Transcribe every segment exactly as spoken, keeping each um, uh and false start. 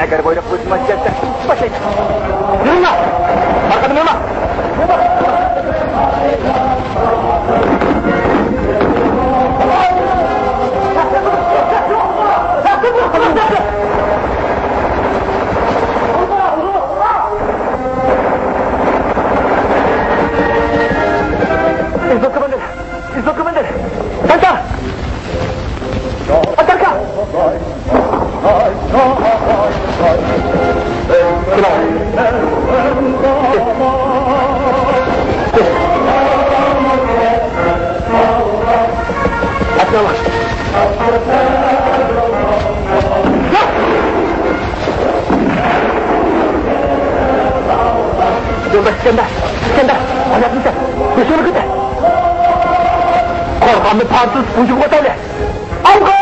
ئەگەر بۇيرۇق بۇيرۇلماس گەپتە باشلايمەن. يۈرۈڭلار! ئارقىدىن يۈرۈڭلار! ئىززەت كوماندىر! ئىززەت كوماندىر! سەردار! ئاتاكا! يولداش ئىسكەندەر! ئىسكەندەر! ئاياقنى چەك! بېشىڭنى كۆتەر! قورقۇنچنى پارتلىتىپ ھۇجۇمغا ئۆتەيلى! ئالغا!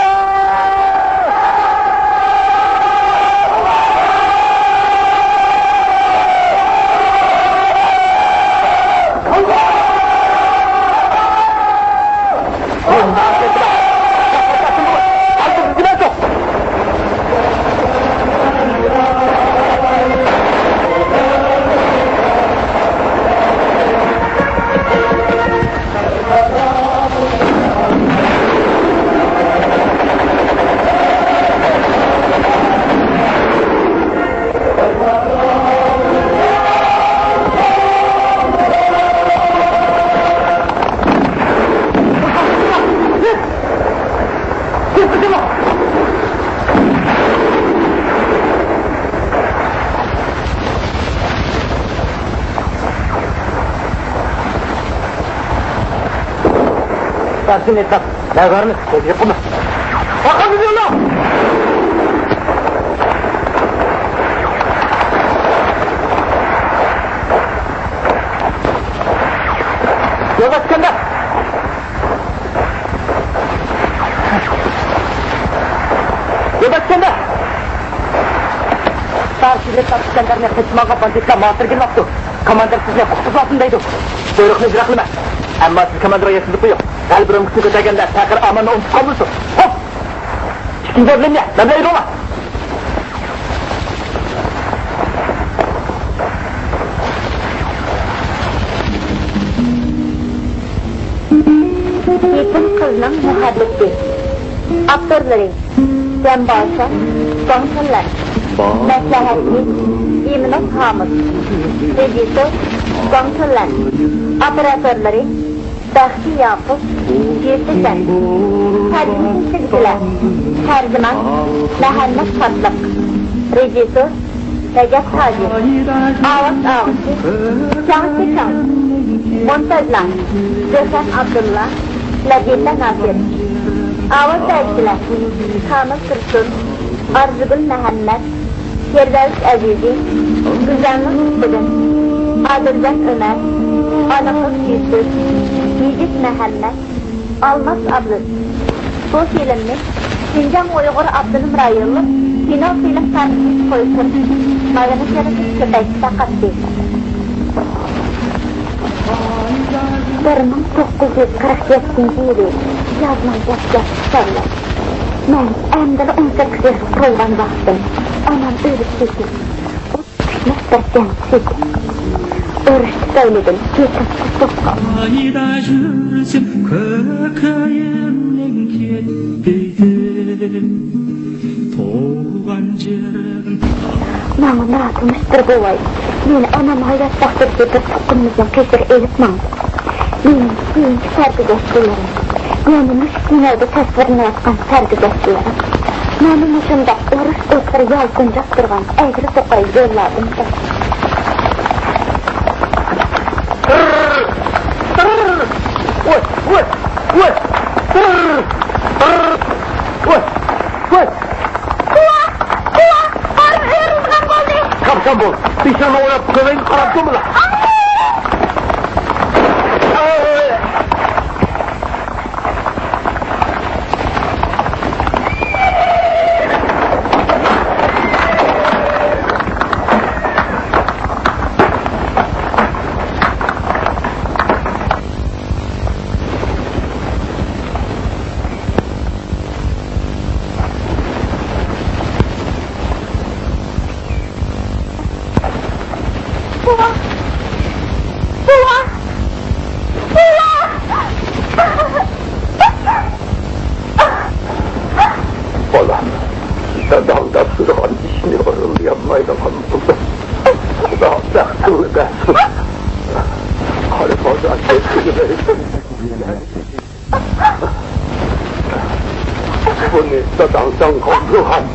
تەرسىنى ئېيتسام، نەزەرنى كۆزگە قىلما. ئارقامدىن يوللا! يولداش ئىسكەندەر! يولداش ئىسكەندەر! ستارشىننى تاپ ئىسكەندەرنى قېچىپ ماڭغان باندىتلار ماڭا تىرگىنلەپتۇ. كوماندىر سىزنى قۇتقۇزۇۋالسۇن دەيدۇ. بۇيرۇقنى ئىجرا قىلىمەن. ئەمما سىز كوماندىرغا يەتكۈزۈپ قويۇڭ. غەلىبە رامكىسىنى كۆتەرگەندە پەقىر ئاماننى ئۇنتۇپ قالمىسۇن. خوپ! ئىككىنچى ئورۇننى مەن بىلەن ئېلىڭلار. يېتىم قىزنىڭ مۇھەببىتى. ئاپتورلىرى: جامباشا، گۇاڭ تۇنلەن. مەسلىھەتچى: ئىمىنوف ھامۇت. رېژىسسور: گۇاڭ تۇنلەن. ئوپېراتورلىرى: بەختى ياقۇپ، يۈسۈپجان. تەرجىمىچى سىزگىلەر. تەرجىمان: مەھەممەت شادلىق. رېژىسسور: رەجەپ تاجى. ئاۋاز ئاغۇچى: چاڭ چىچاڭ. مونتاژلار: زۆھرەن ئابدۇللا، لەتىپە ناسىر. ئاۋاز بەرگۈچىلەر: كامىل تۇرسۇن، ئارزۇگۈل مەھەممەت، فىردەۋس ئەزىزى، گۈزەلنۇر ئىسپىدىن، ئادىلجان ئۆمەر، ئانىقۇز يۈسۈپ، يىگىت مەھەممەت، ئالماس ئابلىز. بۇ فىلىمنى شىنجاڭ ئۇيغۇر ئاپتونوم رايونلۇق كىنو فىلىم تارمىقى قويۇپ تۇرۇپ، مايونېز يارىتىش كۆپەيتىش تارقاتتى. بىر مىڭ توققۇز يۈز قىرىق يەتتىنچى يىلى يازنىڭ دەسلەپكى چاغلىرى. مەن ئەمدىلا ئون سەككىز ياشقا تولغان ۋاقتىم. ئانام ئۆلۈپ كېتىپ، ئۇ كۈچلۈك بىر جەڭچى ئىدى. ئۇرۇش تۈپەيلىدىن يېتىم قىز بولۇپ قالدىم. قايدا يۈرسەم، كۆكرىكىمنىڭ كېتىدۇ. تۇغقان جېرىم. ماڭا ناتونۇشتۇر بوۋاي. مېنى ئانام ھايات ۋاقتىدىكى بىر تۇغقىنىمىزنىڭ قېشىغا ئېلىپ ماڭدى. مېنىڭ كېيىنكى سەرگۈزەشتلىرىم، يەنى مۇشۇ كىنودا تەسۋىرلىنىۋاتقان سەرگۈزەشتلىرىم مانا مۇشۇنداق ئۇرۇش ئوتلىرى يالقۇنجاپ تۇرغان ئەگرى-توقاي يوللاردىن ئۆتتى. ۋاي، ۋاي، ۋاي! ۋاي، ۋاي! قۇۋا! قۇۋا! قارىم ئېرىلغان بولدى! خاپىسان بول! بېشىڭنى ئويناپ، كۆزۈڭگە قاراپ تۇرمىلا! بوۋا! بوۋا! بوۋا! بالام، داداڭ دەپ تۇرغان ئىشنى ئورۇنلىيالمايدىغان بولدۇم. خۇدا بەختىڭنى بەرسۇن. قارا بازار كەسكىنى بەرسۇن. بۇنى داداڭ ساڭا قالدۇرغان.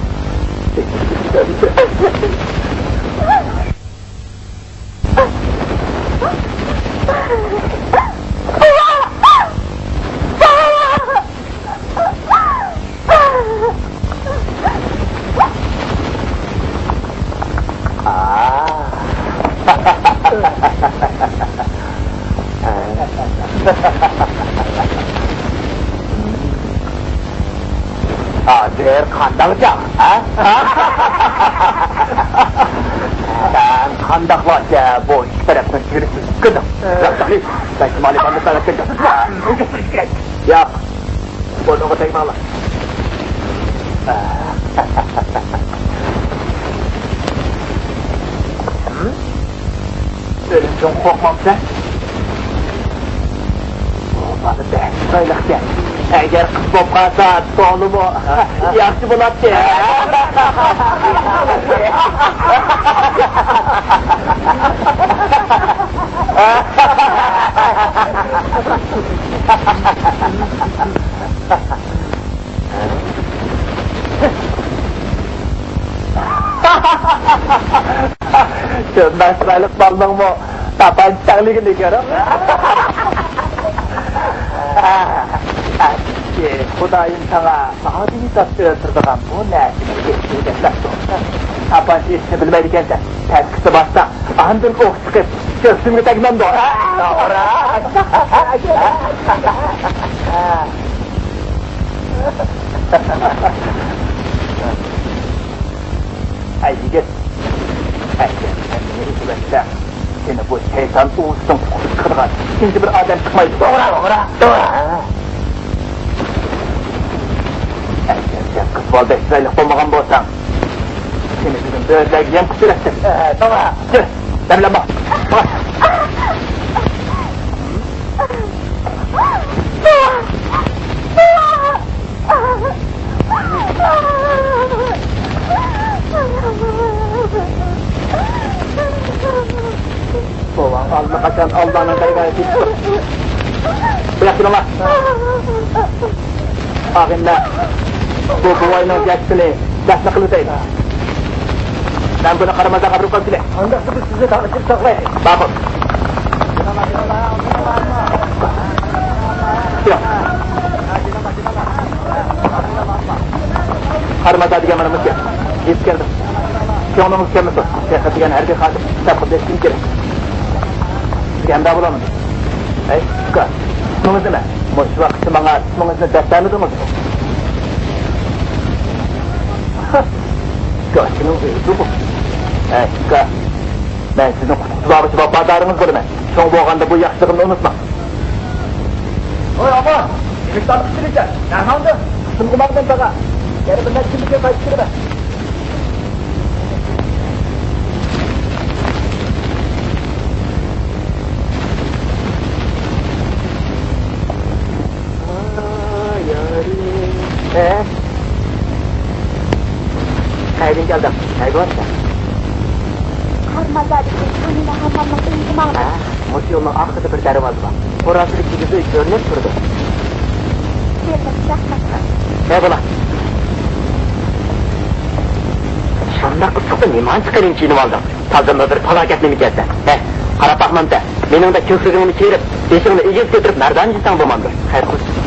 ھازىر قانداق جاڭ، ھە؟ سەن قانداقلارچە بۇ ئىككى تەرەپنىڭ چېگرىسىنى ئۆتكۈزدۈڭ؟ بەك شىمالىي باندا تەۋەتكەن. ياق. بۇنىڭغا تەگمەڭلار. ئۆلۈمدىن قورقمامسەن؟ بۇ بالا بەك چىرايلىقكەن. ئەگەر قىز بولۇپ قالسا، تولىمۇ ياخشى بولاتتى. شۇنداق چىرايلىق بالىنىڭمۇ تاپانچا تەڭلىگىنى كۆرۈڭ. خۇدايىم ساڭا ئادىمىي زاتنى ئۆلتۈرىدىغان بۇ نەرسىنى يېتىشتۈرگەن. تاپانچا ئېتىشنى بىلمەيدىكەنسەن. تەپكىسى بارسا، ئاندىن ئوق چىقىپ، كۆكسۈمگە تەگمەمدۇ؟ توغرا. ئەي يىگىت، ئەگەر سەن مېنى ئېتىۋەتسەڭ، سېنى بۇ شەيتان ئۇۋىسىدىن قۇتقۇزۇپ چىقىدىغان ئىككىنچى بىر ئادەم چىقمايدۇ. توغرا، توغرا، توغرا. ئەگەر سەن قىز بالىدەك چىرايلىق بولمىغان بولساڭ، سېنى بۈگۈن بۆرىلەرگە يەم قىلىپ بېرەتتىم. توغرا. يۈر، مەن بىلەن بار. بوۋاڭ ئاللىقاچان ئاللانىڭ دەرگاھىغا كېتىپتۇ. بۇياققا كېلىڭلار. ئاغىنىلەر، بۇ بوۋاينىڭ جەسىتىنى دەپنە قىلىۋېتەيلى. مەن بۇنى قارامازداغا ئاپىرىپ قويۇپ كېلەي. ئانداقتا بىز سىزنى تەڭلىشىپ ساقلايلى. ماقۇل. ياق. قارىماتا دېگەن مانا مۇشۇ. يېتىپ كەلدىم. كۆڭلىڭىز كەلمىسۇن. سەرخەت دېگەن ھەربىي خادىم. كىتاب قىلىپ كېلىش كېرەك. سىزگە ھەمراھ بولامەن. ئەي، ئۇكا، ئىسمىڭىز نېمە؟ مۇشۇ ۋاقىتتا ماڭا ئىسمىڭىزنى دەپ بەرمىدىڭىزمۇ؟ ئۇكا، ئىسمىڭىز ئۆزى بۇ. ئەي، ئۇكا، مەن سىزنىڭ قۇتقۇزۇپ ئالغۇچى ۋاپادارىڭىز بولىمەن. شۇڭا بولغاندا بۇ ياخشىلىقىمنى ئۇنتۇماڭ. ھوي، ئامان! نېمە تارتىپ كېلىسەن؟ نەرساڭدىن؟ ئىشىمغا ماڭدىم تاغا. يەنە بىر نەچچە كۈندىن كېيىن قايتىپ كېلىمەن. ھە؟ قەيەردىن كەلدىڭ؟ نەگە بارسەن؟ يولنىڭ ئارقىدا بىر دەرۋازا بار. قورۇسىدا كىگىز ئۆي كۆرۈنۈپ تۇرىدۇ. ھە، بالا. شۇنداق ئىسسىقتا نېمانچە قېلىن كىيىنىۋالدىڭ؟ تازىمۇ بىر پالاكەتنىمىكەنسەن. ھە، قاراپ باقمامسەن. مېنىڭدەك كۆكرىكىڭنى كېرىپ، بېشىڭنى ئېگىز كۆتۈرۈپ مەردانە يۈرسەڭ بولمامدۇ؟ خەير قىلسۇن.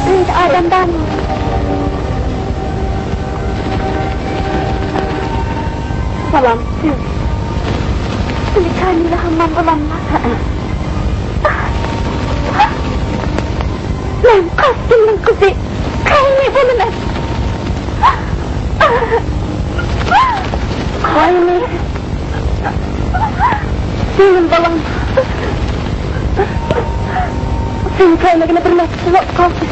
ئۆيدە ئادەم بارمۇ؟ سالام، سىز. سىلى كامىلە ھاممام بولاملا؟ ھەئە. مەن قاسىمنىڭ قىزى، قەينى بولىمەن. قەينى. جېنىم بالام. سېنى كۆرمىگىنى بىر نەچچە يىل بولۇپ قالدى.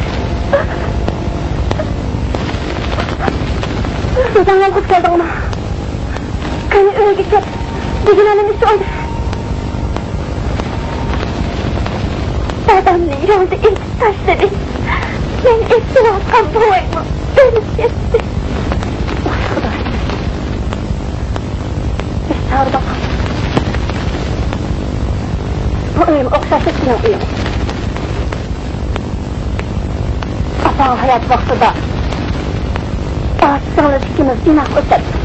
ئۆزۈڭ يالغۇز كەلدىڭمۇ؟ قېنى، ئۆيگە كەپ، بۈگۈن ئانام ئىش ئوينا. دادامنى يولدا ئېتىپ تاشلىدى. مەن ئېتىۋاتقان بوۋايمۇ ئۆلۈپ كەتتى. ۋاي خۇدايىم. بىچارە باققان. بۇ ئۆيمۇ ئوخشاشلا سېنىڭ ئۆيۈڭ. ئاپاڭ ھايات ۋاقتىدا ئاچا-سىڭىل ئىككىمىز ئىناق ئۆتەتتۇق.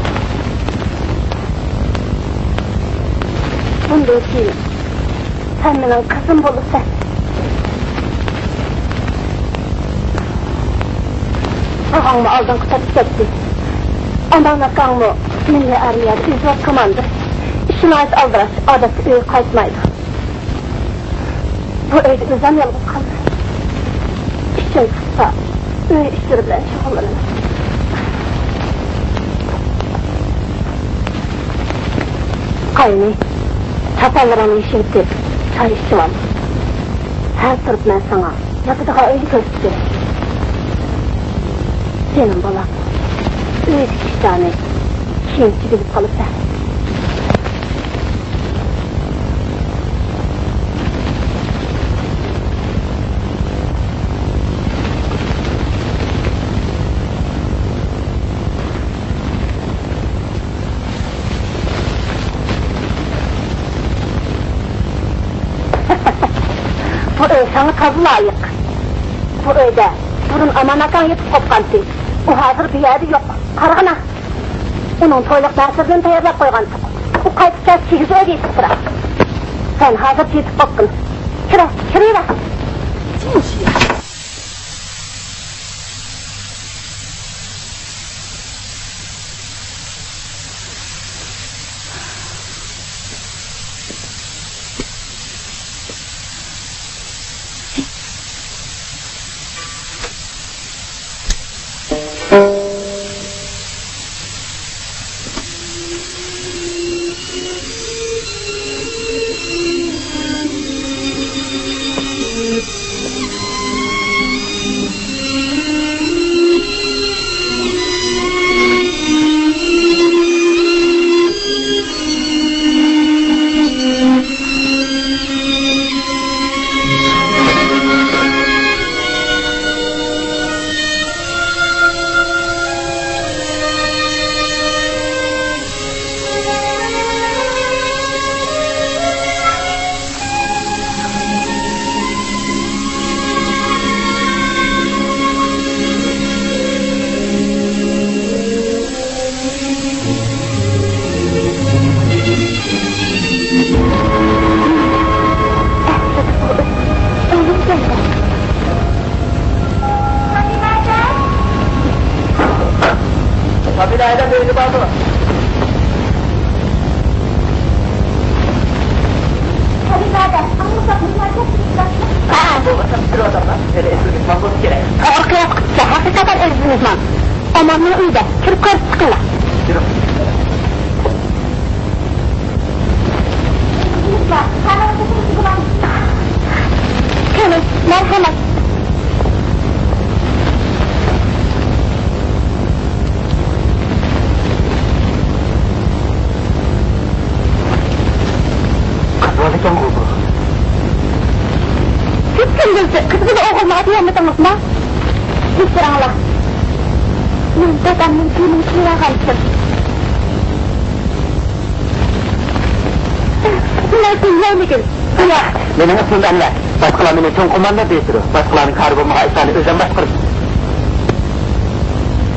بۇندىن كېيىن سەن مېنىڭ قىزىم بولىسەن. ئاغاڭمۇ ئالدىنقى سەپكە كەتتى. ئامان ئاكاڭمۇ مىللىي ئارمىيەدە ئۆزى كوماندىر. ئىشى ناھايىتى ئالدىراش، ئادەتتە ئۆيگە قايتمايدۇ. بۇ ئۆيدە ئۆزۈم يالغۇز قالىمەن. ئىشىم چىقسا، ئۆي ئىشلىرى بىلەن شۇغۇللىنىمەن. قاينى، چاپانلىرىڭنى يېشىۋېتىپ، چاي ئىچىۋال. ھە، تۇرۇپ مەن ساڭا ياتىدىغان ئۆينى كۆرسىتىپ بېرەي. جېنىم بالام، ئۆيدىكى ئىشلارنى كېيىنچە بىلىپ قالىسەن. بۇ ئۆي ساڭا تازا لايىق. بۇ ئۆيدە بۇرۇن ئامان ئاكاڭ يېتىپ قوپقانتى. ئۇ ھازىر بۇ يەردە يوق. قارىغىنا. ئۇنىڭ تويلۇق نەرسىلىرىنى تەييارلاپ قويغانتۇق. ئۇ قايتىپ كەلسە كىگىز ئۆيگە يېتىپ تۇرار. سەن ھازىر يېتىپ قوپقىن. كىرە، كىرىۋەر. ئابىدە ھەيدەپ بېرىدۇ، بارمۇ؟ ھەبىبادە، ئاڭلىساق مېھمان كەپتىكىن. ھە. بولمىسا، بىر ئاداملار يەنە ئەزىز مېھمان بولسا كېرەك. توغرا قىلىۋاتقىسىز، ھەقىقەتەن ئەزىز مېھمان. ئاماننىڭ ئۆيىدە، كىرىپ كۆرۈپ چىقىڭلار. يۈرۈڭ. كېلىڭ، مەرھەمەت. قىز بالىكەنغۇ بۇ. سىز كىم بىلسە، قىزغىنى ئوغرىلارغا دېيەلمىدىڭىزما؟ كەچۈرۈڭلار. مەن دادامنىڭ كىيىمىنى كىيىۋالغانتىم. مەن سىزنى يەيمىگىن. مېنىڭ ئىسمىم ئەنۋەر. باشقىلار مېنى چوڭ قوماندان دەيتىدۇ. باشقىلارنىڭ كارى بولمىغان ئىشلارنى ئۆزۈم باشقۇرىمەن.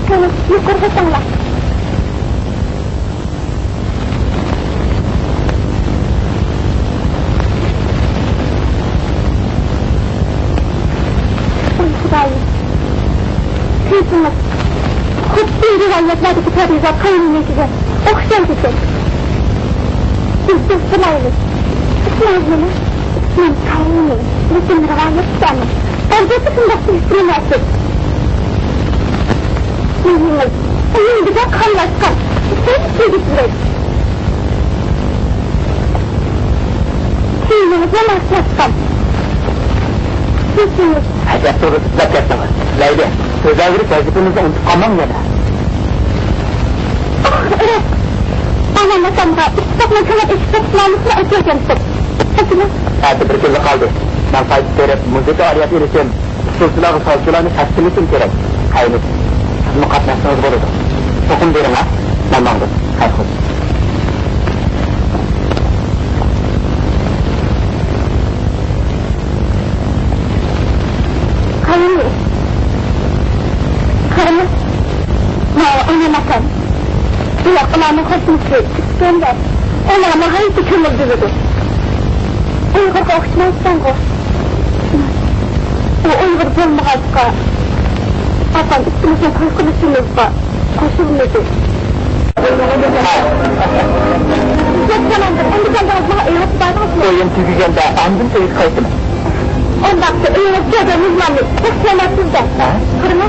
قېنى، يۇقىرىغا چىقىڭلار. ئوي خۇدايىم، قىلسىڭىز، خۇددى رىۋايەتلەردىكى پەرىزات قەينىنىڭكىگە ئوخشايدىكەن. بىز دوست بولايلى. ئىسمىڭىز نېمە؟ مەن قەينى، لېكىن رىۋايەتتە ئەمەس. ئەلۋەتتە شۇنداق دېيىشكىمۇ مەسىل. مېنىڭ ئۆيۈمدىكى قاملاشقان ئىككى يىگىتلىك. كىيىمىڭىزنى ماختاشقان. كېچىڭىز. ئەجەب توغرا دەپ كەتتىڭىز. لەيلى، سۆزلەۋېرىپ ۋەزىپىمىزنى ئۇنتۇپ قالماڭ يەنە. ئاھ، ئۇرۇپ. ئانام ئاتامغا ئىتتىپاقنىڭ كۆڭۈل ئېچىپ بېقىش نامىسىنى ئەكەلگەنتىم. ئەكىلىڭ. ئەتە بىر كۈنلا قالدى. مەن قايتىپ بېرىپ، مۇزىكا ئالىيەت ئېلىشىم، ئۇسسۇلچىلارغا سازچىلارنى تەقسىم ئېتىشىم كېرەك. قەينى، سىزمۇ قاتناشسىڭىز بولىدۇ. چوقۇم بېرىڭ ھە. مەن ماڭدىم. خەير خوش. قەينى. قارىمۇ؟ ماۋۇ ئانام ئاتام. بۇلار ئۇلارنىڭ خوتۇنى ئىكەن دەپ، ئۇلار ناھايىتى كۆڭۈل بۆلىدۇ. ئۇيغۇرغا ئوخشىمايسەنغۇ. ئۇ ئۇيغۇر بولمىغاچقا، ئاپام ئىككىمىزنىڭ توي قىلىشىمىزغا قوشۇلمىدى. تويۇم تۈگىگەندە ئاندىن ئۆيگە قايتىمەن. ئۇنداقتا ئۆيىڭىزگە كەلگەن مېھماننى بەك سۆيمەپسىز-دە. ھە؟ قارىمۇ؟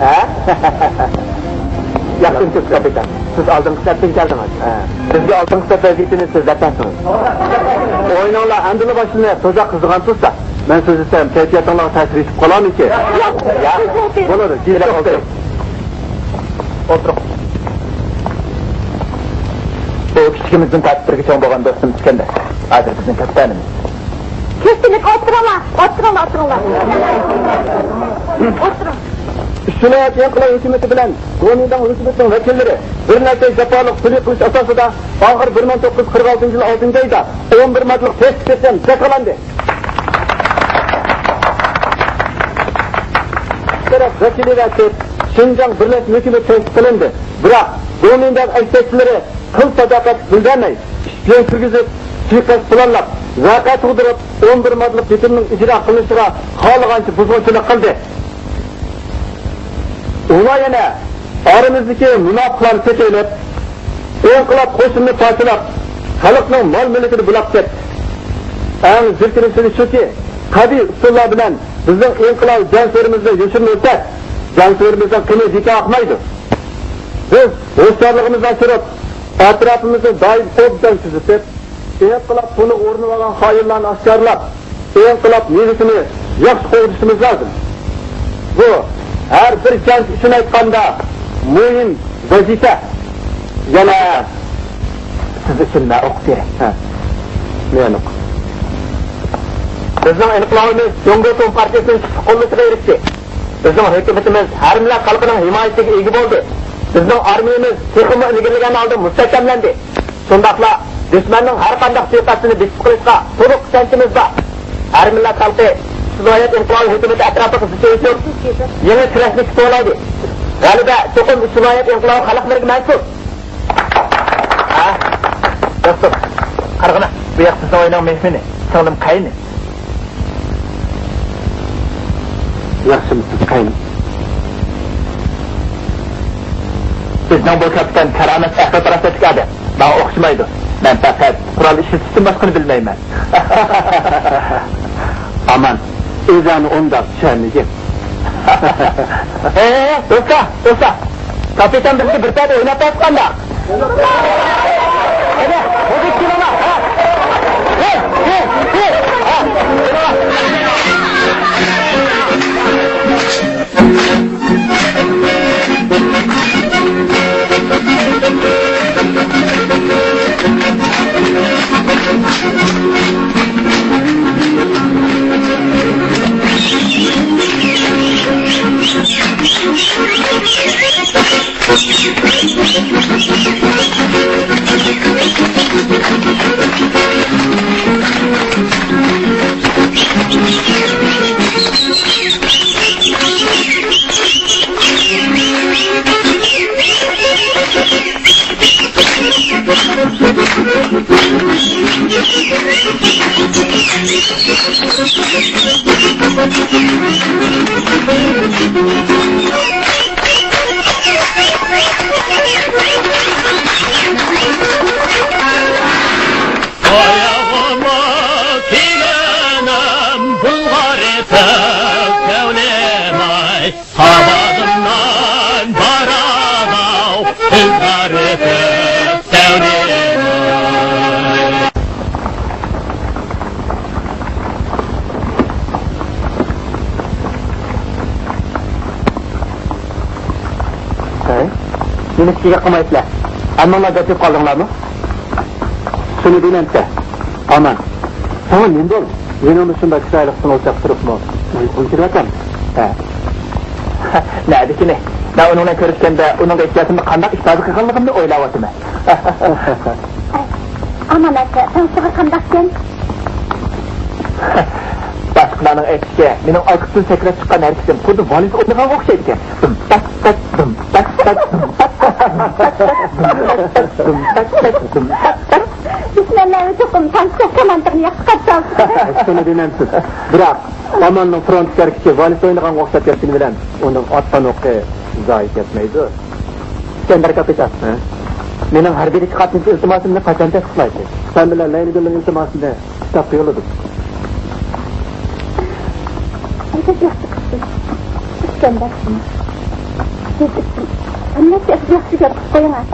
ھە؟ ياخشىمۇسىز، كاپىتان؟ سىز ئالدىنقى سەپتىن كەلدىڭىز. ھە. بىزگە ئالدىنقى سەپ ۋەزىپىنى سۆزلەپ بەرسىڭىز. ئويۇنۇڭلار ئەمدىلا باشلىنىپ، تۇزاق قىزىغان تۇرسا، مەن سۆزلىسەم، كەيپىياتىڭلارغا تەسىر يېتىپ قالارمىكىن؟ ياق، ياق. بولىدۇ، جىمجىت ئولتۇرۇڭ. ئولتۇرۇڭ. بۇ كىچىكىمىزدىن تارتىپ بىرگە چوڭ بولغان دوستۇم ئىسكەندەر. ھازىر بىزنىڭ كاپىتانىمىز. كۆپچىلىك ئولتۇرۇڭلار، ئولتۇرۇڭلار، ئولتۇرۇڭلار. ئولتۇرۇڭ. ئۈچ ۋىلايەت ئىنقىلاب ھۆكۈمىتى بىلەن گومىنداڭ ھۆكۈمىتىنىڭ ۋەكىللىرى بىر نەچچە جاپالىق سۈلھى قىلىش ئاساسىدا ئاخىر بىر مىڭ توققۇز يۈز قىرىق ئالتىنچى يىل ئالتىنچى ئايدا ئون بىر ماددىلىق تەكلىپ بىلەن جاكارلاندى. تەرەپ ۋەكىلى ۋە تۆت شىنجاڭ بىرلەشمە ھۆكۈمىتى تەسىس قىلىندى. بىراق گومىنداڭ ئەكسىيەتچىلىرى قىل ساداقەتلىك بىلدۈرمەي، ئىش بىلەن كىرگۈزۈپ، سۇيىقەست پىلانلاپ، ۋەقە تۇغدۇرۇپ، ئون بىر ماددىلىق بىتىمنىڭ ئىجرا قىلىنىشىغا خالىغانچە بۇزغۇنچىلىق قىلدى. ئۇلار يەنە ئارىمىزدىكى مۇناپىقلارنى تېپىۋېلىپ، ئىنقىلاب قوشۇنىنى پارچىلاپ، خەلقنىڭ مال-مۈلكىنى بۇلاپ كەتتى. ئەڭ جىركىنىشلىرى شۇكى، قەبىھ ئۇسۇللار بىلەن بىزنىڭ ئىنقىلابىي جەڭچىلىرىمىزنى يوشۇرۇنۇۋەتسەك، جەڭچىلىرىمىزنىڭ قېنى بىكار ئاقمايدۇ. بىز ھوشيارلىقىمىزنى ئاشۇرۇپ، ئەتراپىمىزنى دائىم ئوبدان كۆزىتىپ، ئىنقىلاب تونىغا ئورىنىۋالغان خائىنلارنى ئاشكارىلاپ، ئىنقىلاب مېۋىسىنى ياخشى قوغدىشىمىز لازىم. بۇ ھەر بىر جەڭچى ئۈچۈن ئېيتقاندا مۇھىم ۋەزىپە. يەنە سىز ئۈچۈن مەن ئوقۇپ بېرەي. ھە. مەن ئوقۇ. بىزنىڭ ئىنقىلابىمىز جۇڭگو كومپارتىيىسىنىڭ كۈچلۈك قوللىشىغا ئېرىشتى. بىزنىڭ ھۆكۈمىتىمىز ھەر مىللەت خەلقىنىڭ ھىمايىسىگە ئىگە بولدى. بىزنىڭ ئارمىيىمىز تېخىمۇ ئىلگىرىلىگەن ھالدا مۇستەھكەملەندى. شۇنداقلا دۈشمەننىڭ ھەر قانداق سۇيىقەستىنى بېسىپ قىلىشقا تولۇق ئىشەنچىمىز بار. ھەر مىللەت خەلقى ئۈچ ۋىلايەت ئىنقىلابىي ھۆكۈمىتى ئەتراپىغا زىچ ئېلىشىپ، يېڭى كۈرەشنى كۈتۈۋالايلى. غەلىبە چوقۇم ئۈچ ۋىلايەت ئىنقىلابى خەلقلىرىگە مەنسۇپ. ھە؟ دوستۇم، قارىغىنا، بۇ ياق بىزنىڭ ئۆينىڭ مېھمىنى، سىڭلىم قەينى. ياخشىمۇسىز، قەينى؟ بىزنىڭ بۇ كاپىتان كارامەت، ئەقىل-پاراسەتلىك ئادەم. ماڭا ئوخشىمايدۇ. مەن پەقەت قورال ئىشلىتىشتىن باشقىنى بىلمەيمەن. ئامان، ئۆزۈڭنى ئۇنداق چۈشەنمىگىن. ئە، ئە، دوستلار، دوستلار. كاپىتان بىزگە بىر پەدە ئويناپ بەرسە قانداق؟ قېنى، ھۇزۇر كېلىڭلار، ھە؟ ھە، ھە، ھە، ھە، كېلىڭلار. ئاياغىما كىيگەنەم بۇلغار ئېتىپ كۆڭلۈم ئاي، قابىغىمدىن بارىدۇ ئىزغار ئېتىپ كۆڭلۈم ئاي. ھەي، نېمە ئىشىكىگە قىلمايسىلەر؟ ھەممىڭلار دەپ قالدىڭلارمۇ؟ شۇنى دېمەمسە، ئامان. ساڭا نېمە بولدى؟ يېنىڭدا شۇنداق چىرايلىق سىڭىلچاق تۇرۇپمۇ ئۇيقۇڭ كېلىۋاتامدۇ؟ ھە. نەدىكىنى؟ مەن ئۇنىڭ بىلەن كۆرۈشكەندە ئۇنىڭغا ئېھتىياتىمنى قانداق ئىپادە قىلغانلىقىمنى ئويلاۋاتىمەن. ئامان ئاكا، تانسىغا قانداقكەن؟ باشقىلارنىڭ ئېيتىشىچە، مېنىڭ ئارقىسىدىن سەكرەپ چىققان ھەرىكىتىم خۇددى ۋالىز ئوينىغانغا ئوخشايدىكەن. دۇم تاك تاك، دۇم تاك تاك، دۇم تاك تاك، دۇم تاك تاك، دۇم تاك تاك، دۇم تاك تاك. دۈشمەنلەرنى چوقۇم تانسىغا كامانتىغىنى ياخشى قارشى ئالسۇن. شۇنى دېمەمسىز. بىراق، ئاماننىڭ فرونتتىكى ھەرىكىتى ۋالىز ئوينىغانغا ئوخشاپ كەتكىنى بىلەن ئۇنىڭ ئاتقان ئوقى زايە كەتمەيدۇ. ئىسكەندەر كاپىتان. ھە؟ مېنىڭ ھەربىيلىككە قاتنىشىش ئىلتىماسىمنى قاچان تەستىقلايسىز؟ سەن بىلەن لەيلىگۈلنىڭ ئىلتىماسىنى كىتابقا يوللىدىم. ئەجەب ياخشى قىپسىز، ئىسكەندەر. سىز ئۈچۈن ھەممىسى ئەجەب ياخشى گەپ قىلىپ قويۇڭ.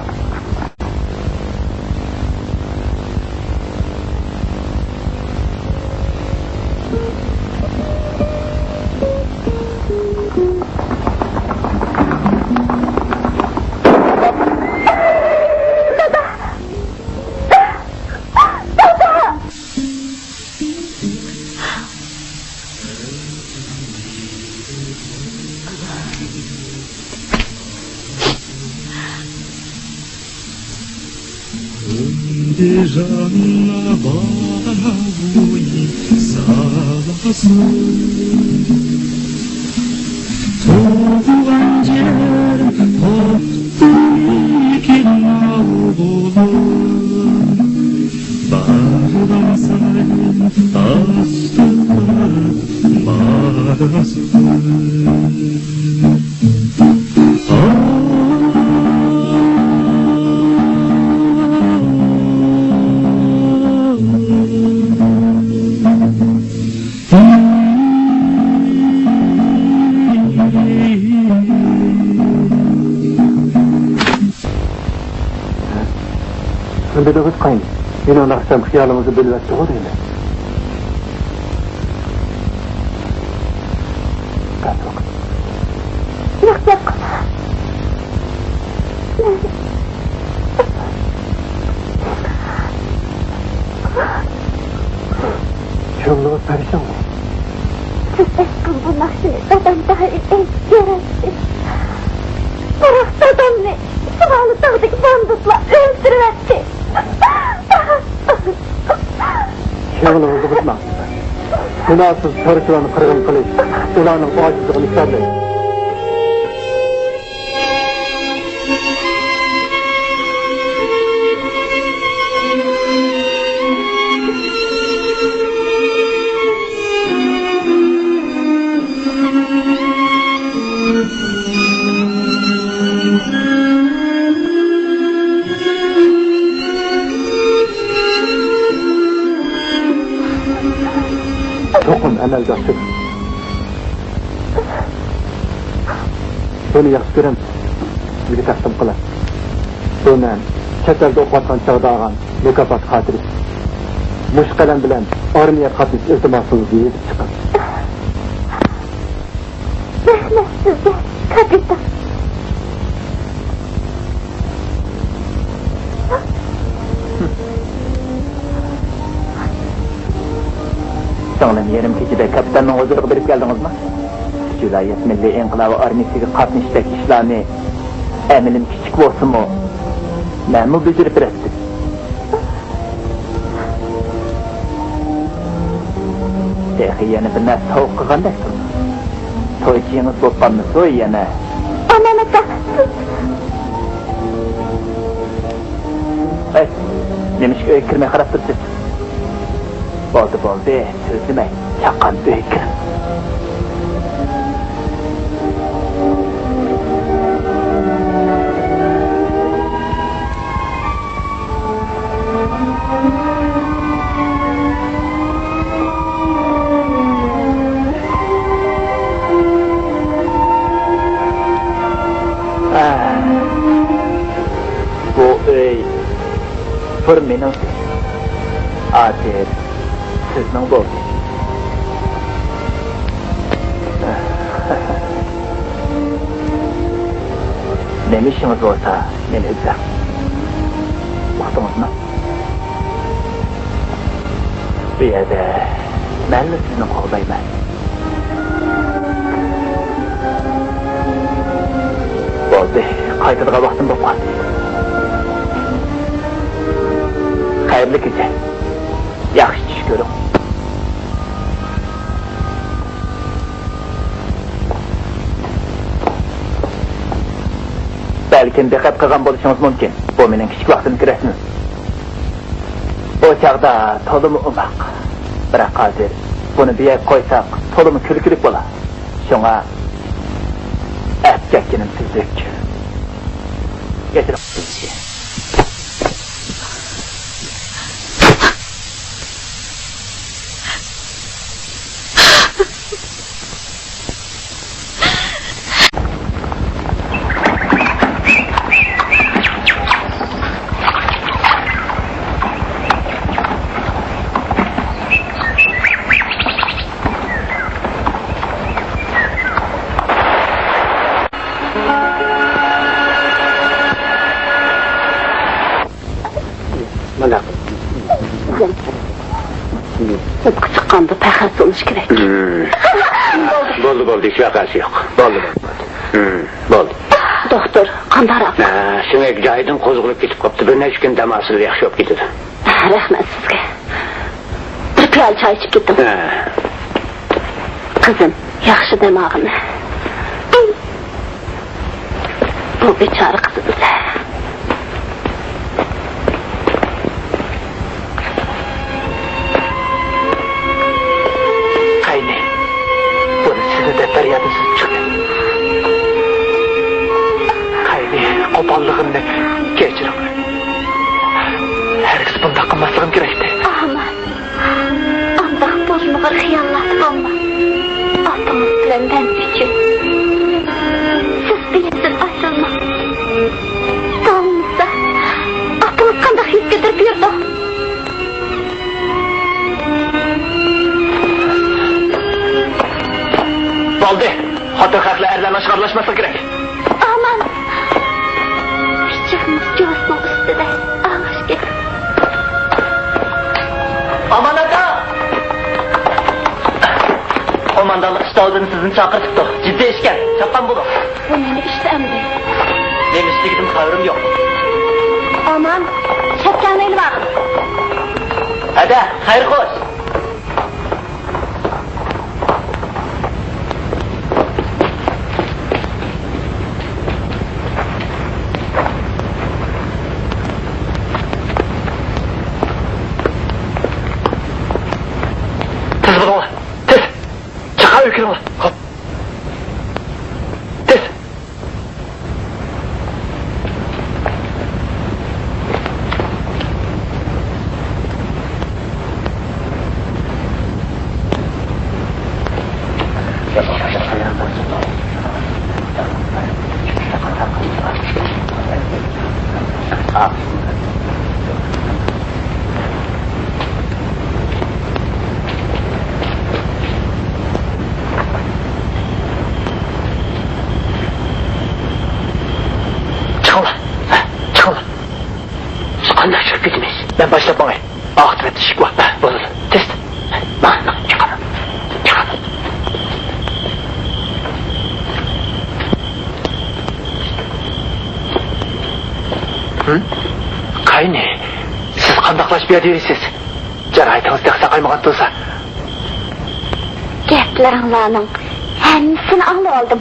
ئەندىجان باغۇي سالاسى، تۇغۇلغان يېرىم توختىمىكىن ئوغلۇم، بارغان سايىن ئاستىغا ماراسى. بىدىغىت قاينى، مېنىڭ ناخشام خىيالىڭىزنى بۆلۈۋەتتىغۇ دەيمەن. ياق، ياق. كۆڭلىڭىز پەرىشانمۇ؟ سىز ئېيتقان بۇ ناخشىنى دادام دائىم ئېيتىپ يۈرەتتى. بىراق دادامنى شىمالىي تاغدىكى باندىتلار ئۆلتۈرۈۋەتتى. كۆڭلىڭىزنى بۇزماڭ. گۇناھسىز چارۋىچىلارنى قىرغىن قىلىش ئۇلارنىڭ ئاجىزلىقىنى ئىپادىلەيدۇ. چوقۇم ئەمەلگە ئاشىدۇ. بۇنى ياخشى كۆرەمسىز؟ سىزگە تەقدىم قىلاي. بۇ مەن چەت ئەلدە ئوقۇۋاتقان چاغدا ئالغان مۇكاپات خاتىرىسى. مۇشۇ قەلەم بىلەن ئارمىيەگە قاتنىشىش ئىلتىماسىڭىزنى يېزىپ چىقىڭ. رەھمەت سىزگە، كاپىتان. سىڭلىم، يېرىم كېچىدە كاپىتاننىڭ ھۇزۇرىغا بېرىپ كەلدىڭىزمۇ؟ ئۈچ ۋىلايەت مىللىي ئىنقىلابى ئارمىيىسىگە قاتنىشىشتەك ئىشلارنى ئەمىلىم كىچىك بولسىمۇ، مەنمۇ بېجىرىپ بېرەتتىم. تېخى يەنە بىر نەرسە سوۋغا قىلغاندەك تۇرىدۇ. تويچىڭىز بولۇپ قالمىسۇن يەنە. ئامان ئاكا. ھەي، نېمىشقا ئۆيگە كىرمەي قاراپ تۇرىسىز؟ بولدى، بولدى، سۆزلىمەي، چاققان ئۆيگە كىرىڭ. بۇ ئۆي بىر مېنىڭكى، ھازىر سىزنىڭ بولدى. نېمە ئىشىڭىز بولسا، مېنى ئىزدەڭ. ئۇقتىڭىزمۇ؟ بۇ يەردە مەنلا سىزنى قوغدايمەن. بولدى، قايتىدىغان ۋاقتىم بولۇپ قالدى. خەيرلىك كېچە. ياخشى چۈش كۆرۈڭ. بەلكىم دىققەت قىلغان بولۇشىڭىز مۇمكىن، بۇ مېنىڭ كىچىك ۋاقتىمدىكى رەسىمىم. ئۇ چاغدا تولىمۇ ئوماق. بىراق ھازىر بۇنى بۇ يەرگە قويساق، تولىمۇ كۈلكىلىك بولا. شۇڭا ئەپ كەتكىنىم تۈزۈك. كەچۈرۈڭ. مانا. سىرتقا چىققاندا پەخەس بولۇش كېرەك. بولدى، بولدى، ھېچ ۋەقەسى يوق. بولدى، بولدى، بولدى. بولدى. دوختۇر، قانداقراق؟ ھە، سۆڭەك جايىدىن قوزغىلىپ كېتىپ قاپتۇ. بىر نەچچە كۈن دەم ئالسىلا ياخشى بولۇپ كېتىدۇ. رەھمەت سىزگە. بىر پىيالە چاي ئىچىپ كېتىڭ. ھە. قىزىم، ياخشى دەم ئالغىن. بۇ بىچارە قىزىمىز. قەينى، بۇنى سىزنى دەپ بەرگەندىن سىز چىقتى. قەينى، قوپاللىقىمنى كەچۈرۈڭ. ھەرگىز بۇنداق قىلماسلىقىم كېرەكتى. ئامان، ئانداق بولمىغۇر خىياللاردا بولما. ئاتىڭىز بىلەن مەن ئۈچۈن سىز بۇ يەردىن ئايرىلماڭ. بولمىسا، ئاتىڭىز قانداق يۈز كۆتۈرۈپ يۈرىدۇ؟ بولدى. خوتۇن خەقلەر ئەرلەرنىڭ ئىشىغا ئارىلاشماسلىقى كېرەك. ئامان. پىچىقىڭىز جوزىنىڭ ئۈستىدە. ئاغاش گەپ. ئامان ئاكا! قوماندانلىق شتابىدىن سىزنى چاقىرتىپتۇ. جىددىي ئىشكەن. چاپقان بولۇڭ. بۇ نېمە ئىشتى ئەمدى؟ نېمە ئىشلىكىدىن خەۋىرىم يوق. ئامان، شەپكەڭنى ئېلىۋالغىن. ھەدە، خەير خوش. تېز بولۇڭلار، تېز. چاقا ئۆيگە كىرىڭلار. خوپ. تېز. چىقىڭلار، چىقىڭلار. بىز قانداق چىقىپ كېتىمىز؟ مەن باشلاپ ماڭاي. ئاقىۋەتتە ئىشىك بار. بولىدۇ. تېز. ماڭ، ماڭ، چىقىڭ. چىقىڭ. ھىم؟ قاينى، سىز قانداقلاش بۇ يەردە يۈرىسىز؟ جاراھىتىڭىز تېخى ساقايمىغان تۇرسا. گەپلىرىڭلارنىڭ ھەممىسىنى ئاڭلىۋالدىم.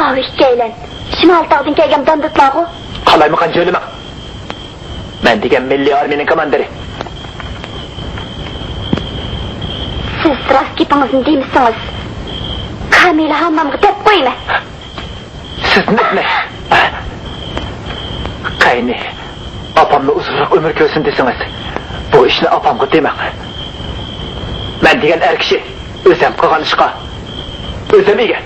ئاۋۇ ئىككىيلەن شىمال تاغدىن كەلگەن باندىتلارغۇ. قالايمىقان جۆيلىمەڭ. مەن دېگەن مىللىي ئارمىيەنىڭ كاماندىرى. سىز راست گېپىڭىزنى دېمىسىڭىز، كامىلە ھاممامغا دەپ قويىمەن. سىز نېمە؟ قەينى، ئاپامنى ئۇزۇنراق ئۆمۈر كۆرسۇن دېسىڭىز، بۇ ئىشنى ئاپامغا دېمەڭ. مەن دېگەن ئەر كىشى ئۆزەم قىلغان ئىشقا ئۆزەم ئىگە.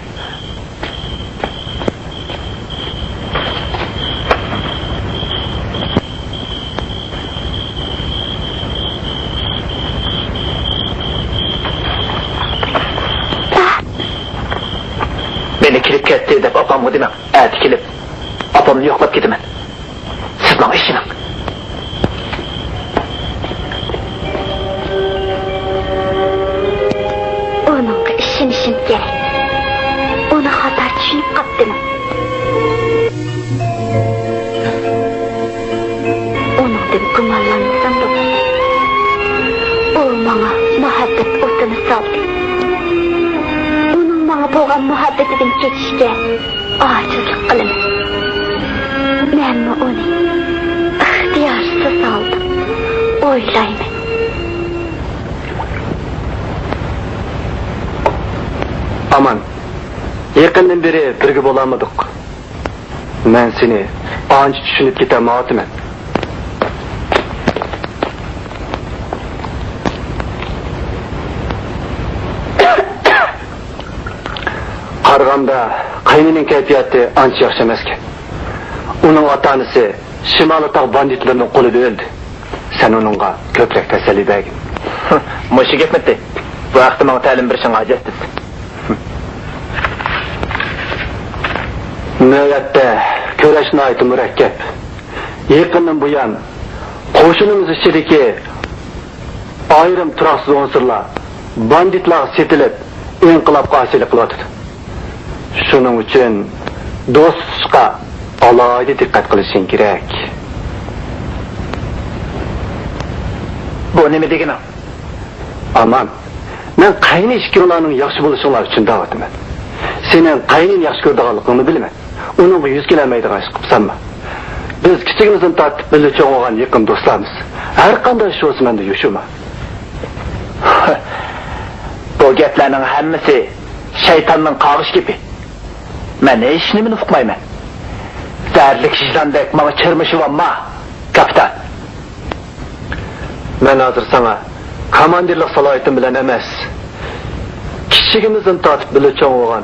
مېنى كېلىپ كەتتى دەپ ئاپامغا دېمەڭ. ئەتە كېلىپ، ئاپامنى يوقلاپ كېتىمەن. سىز ماڭا ئىشىنىڭ. ئۇنىڭغا ئىشىنىشىم كېرەك. ئۇنى خاتا چۈشىنىپ قاپتىمەن. ئۇنىڭدىن گۇمانلانمىسامدۇ؟ ئۇ ماڭا مۇھەببەت ئوتىنى سالدى. ئۇنىڭ ماڭا بولغان مۇھەببىتىدىن كېچىشكە ئاجىزلىق قىلىمەن. مەنمۇ ئۇنى ئىختىيارسىز ھالدا ئويلايمەن. ئامان، يېقىندىن بېرى بىرگە بولالمىدۇق. مەن سېنى ئانچە چۈشىنىپ كېتەلمەيۋاتىمەن. قارىغاندا، قەينىنىڭ كەيپىياتى ئانچە ياخشى ئەمەسكەن. ئۇنىڭ ئاتا-ئانىسى شىمالىي تاغ باندىتلىرىنىڭ قولىدا ئۆلدى. سەن ئۇنىڭغا كۆپرەك تەسەللى بەرگىن. مۇشۇ گەپمىتى؟ بۇ ھەقتە ماڭا تەلىم بېرىشىڭ ھاجەتسىز. نۆۋەتتە كۈرەش ناھايىتى مۇرەككەپ. يېقىندىن بۇيان قوشۇنىمىز ئىچىدىكى ئايرىم تۇراقسىز ئۇنسۇرلار باندىتلارغا سېتىلىپ، ئىنقىلاب قارشىلىقى قىلىۋاتىدۇ. شۇنىڭ ئۈچۈن دوست تۇتۇشقا، ئالاھىدە دىققەت قىلىشىڭ كېرەك. بۇ نېمە دېگىنىڭ؟ ئامان، مەن قەينى ئىككىڭلارنىڭ ياخشى بولۇشۇڭلار ئۈچۈن دەۋاتىمەن. سېنىڭ قەينىنى ياخشى كۆرىدىغانلىقىڭنى بىلىمەن. ئۇنىڭغا يۈز كېلەلمەيدىغان ئىش قىلىپ سالما. بىز كىچىكىمىزدىن تارتىپ بىللە چوڭ بولغان يېقىن دوستلارمىز. ھەر قانداق ئىش بولسا مەندىن يوشۇرما. بۇ گەپلەرنىڭ ھەممىسى شەيتاننىڭ قاغىش گېپى. مەن ھېچنېمىنى ئۇقمايمەن. زەھەرلىك ۋىجداندەك ماڭا چىرمىشىۋالما، كاپىتان. مەن ھازىر ساڭا كاماندىرلىق سالاھىيىتىم بىلەن ئەمەس، كىچىكىمىزدىن تارتىپ بىللە چوڭ بولغان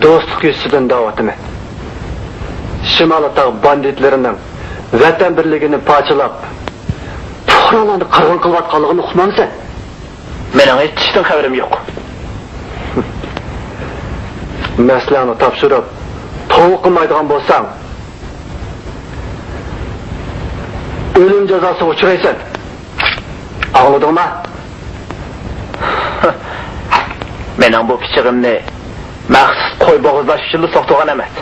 دوستلۇق يۈزىسىدىن دەۋاتىمەن. شىمالىي تاغ باندىتلىرىنىڭ ۋەتەن بىرلىكىنى پارچىلاپ، پۇقرالارنى قىرغىن قىلىۋاتقانلىقىنى ئۇقمامسەن؟ مېنىڭ ھېچ ئىشتىن خەۋىرىم يوق. مەسىلەڭنى تاپشۇرۇپ، توۋا قىلمايدىغان بولساڭ، ئۆلۈم جازاسىغا ئۇچرايسەن. ئاڭلىدىڭما؟ مېنىڭ بۇ پىچىقىمنى مەخسۇس قوي بوغۇزلاش ئۈچۈنلا سوقتۇرغان ئەمەس.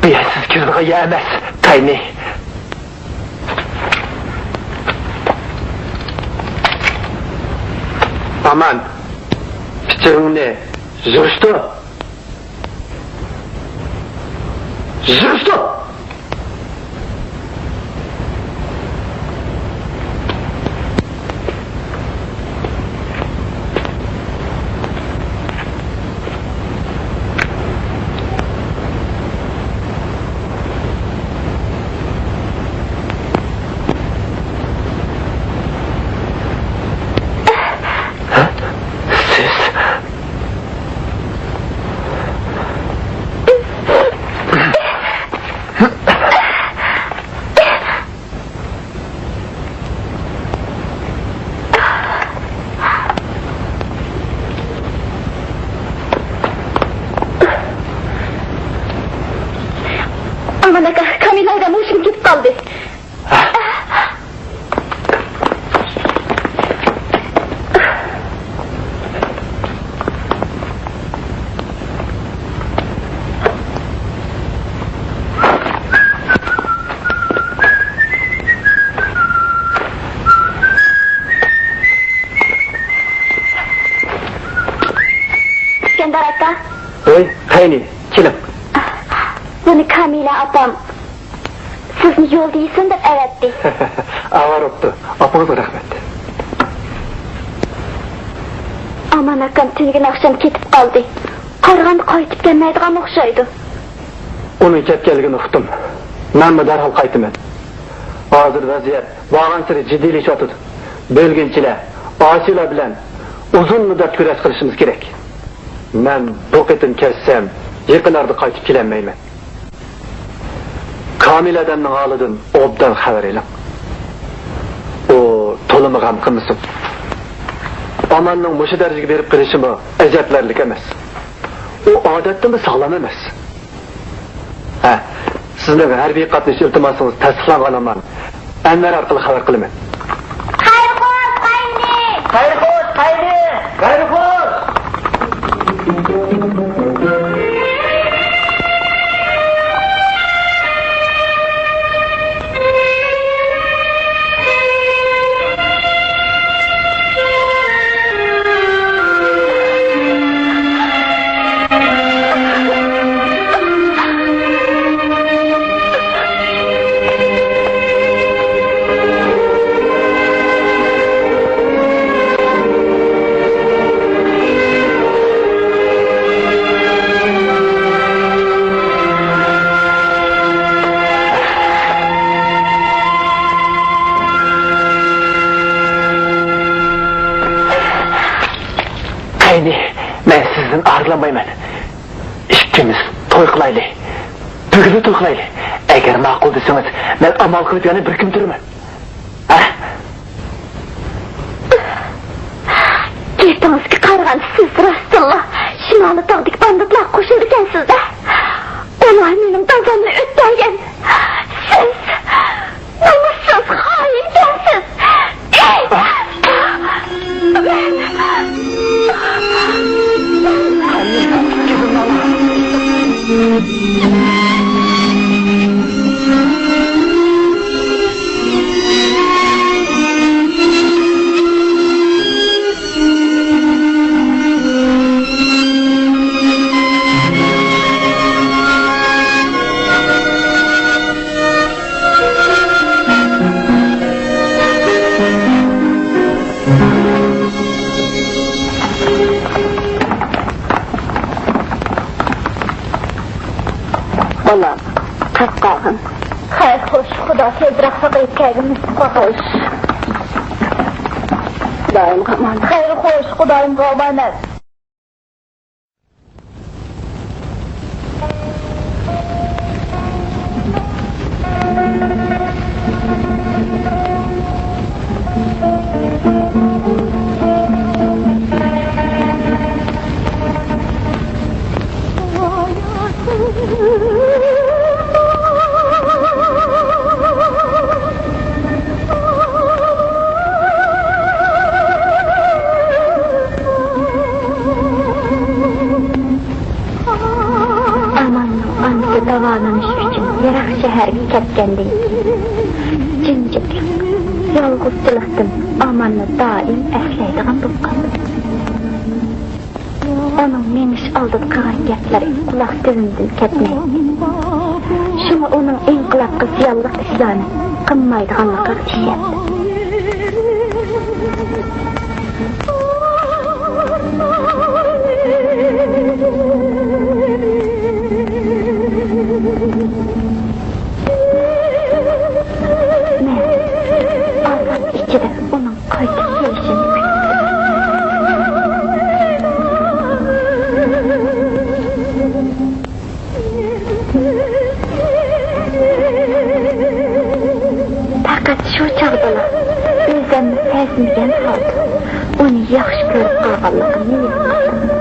بۇ يەر سىز كىرىدىغان يەر ئەمەس، قەينى. ئامان، پىچىقىڭنى يىغىشتۇر. يىغىشتۇر! سىز. ئامان ئاكا، كامىلە ئادەم ھوشۇم كېتىپ قالدى. ئىسكەندەر ئاكا. ھەي، قەينى، كېلىڭ. بۇنى كامىلە ئاپام سىزنى يولدا يېسۇن دەپ ئەۋەتتى. ئاۋارە بوپتۇ. ئاپىڭىزغا رەھمەت. ئامان ئاكام تۈنۈگۈن ئاخشام كېتىپ قالدى. قارىغاندا قايتىپ كەلمەيدىغان ئوخشايدۇ. ئۇنىڭ كەتكەنلىكىنى ئۇقتۇم. مەنمۇ دەرھال قايتىمەن. ھازىر ۋەزىيەت بارغانسېرى جىددىيلىشىۋاتىدۇ. بۆلگۈنچىلەر، ئاسىيلار بىلەن ئۇزۇن مۇددەت كۈرەش قىلىشىمىز كېرەك. مەن بۇ قېتىم كەتسەم، يېقىن ئارىدا قايتىپ كېلەلمەيمەن. كامىل ئادەمنىڭ ھالىدىن ئوبدان خەۋەر ئېلىڭ. ئۇ تولىمۇ غەم قىلمىسۇن. ئاماننىڭ مۇشۇ دەرىجىگە بېرىپ قېلىشىمۇ ئەجەبلىنەرلىك ئەمەس. ئۇ ئادەتتىنمۇ ساغلام ئەمەس. ھە، سىزنىڭ ھەربىي قاتنىشىش ئىلتىماسىڭىز تەستىقلانغان ئامان ئەنۋەر ئارقىلىق خەۋەر قىلىمەن. خەير-خوش، قاينى! خەير-خوش، قاينى! خەير-خوش! قەينى، مەن سىزدىن ئايرىلالمايمەن. ئىككىمىز توي قىلايلى. بۈگۈنلا توي قىلايلى. ئەگەر ماقۇل دېسىڭىز، مەن ئامال قىلىپ يەنە بىر كۈن تۇرىمەن. ھە؟ گېپىڭىزگە قارىغاندا، سىز راستتىنلا شىمالىي تاغدىكى باندىتلارغا قوشۇلىدىكەنسىز-دە. ئۇلار مېنىڭ دادامنى ئۆلتۈرگەن. سىز نومۇسسىز خائىنكەنسىز. مەن، بالام، قايتقاغىن. خەير، خوش، خۇدا تېزراق ساقىيىپ كەلگىن. خوش. خۇدايىمغا ئامانەت. خەير، خوش، خۇدايىمغا ئامانەت. ئاماننىڭ ئانىسى داۋالىنىش ئۈچۈن يىراق شەھەرگە كەتكەندىن كېيىن، جىمجىتلىق، يالغۇزچىلىقتىن ئاماننى دائىم ئەسلەيدىغان بولۇپ قالدى. ئۇنىڭ مېڭىش ئالدىدا قىلغان گەپلىرى قۇلاق تۈۋىدىن كەتمەيتتى. شۇڭا ئۇنىڭ ئىنقىلابقا زىيانلىق ئىشلارنى قىلمايدىغانلىقىغا ئىشەندى. مەن ئازاب ئىچىدە ئۇنىڭ قايتىپ كېلىشىنى كۈتتۈم. پەقەت شۇ چاغدىلا ئۆزۈمنى سەزمىگەن ھالدا ئۇنى ياخشى كۆرۈپ قالغانلىقىمنى ھېس قىلدىم.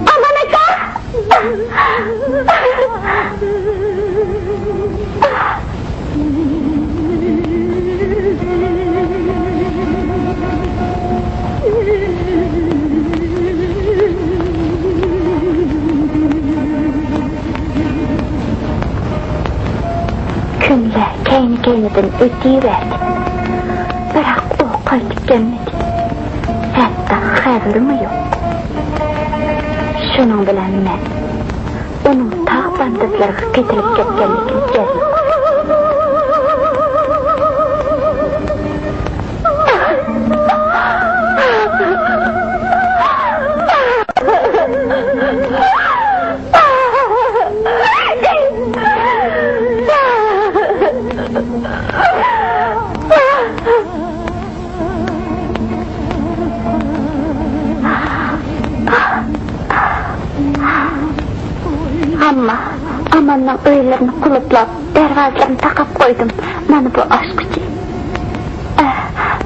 ئامان ئاكا! كۈنلەر كەينى-كەينىدىن ئۆتۈۋەردى. بىراق ئۇ قايتىپ كەلمىدى. ھەتتا خەۋىرىمۇ يوق. شۇنىڭ بىلەن مەن ئۇنىڭ تاغ پانتېتلىرىغا قېتىلىپ كەتكەنلىكىنى جەزم قىلدىم. ئەمما ئاماننىڭ ئۆيلىرىنى قۇلۇپلاپ، دەرۋازىلىرىنى تاقاپ قويدۇم. مانا بۇ ئاچقۇچى. ئە،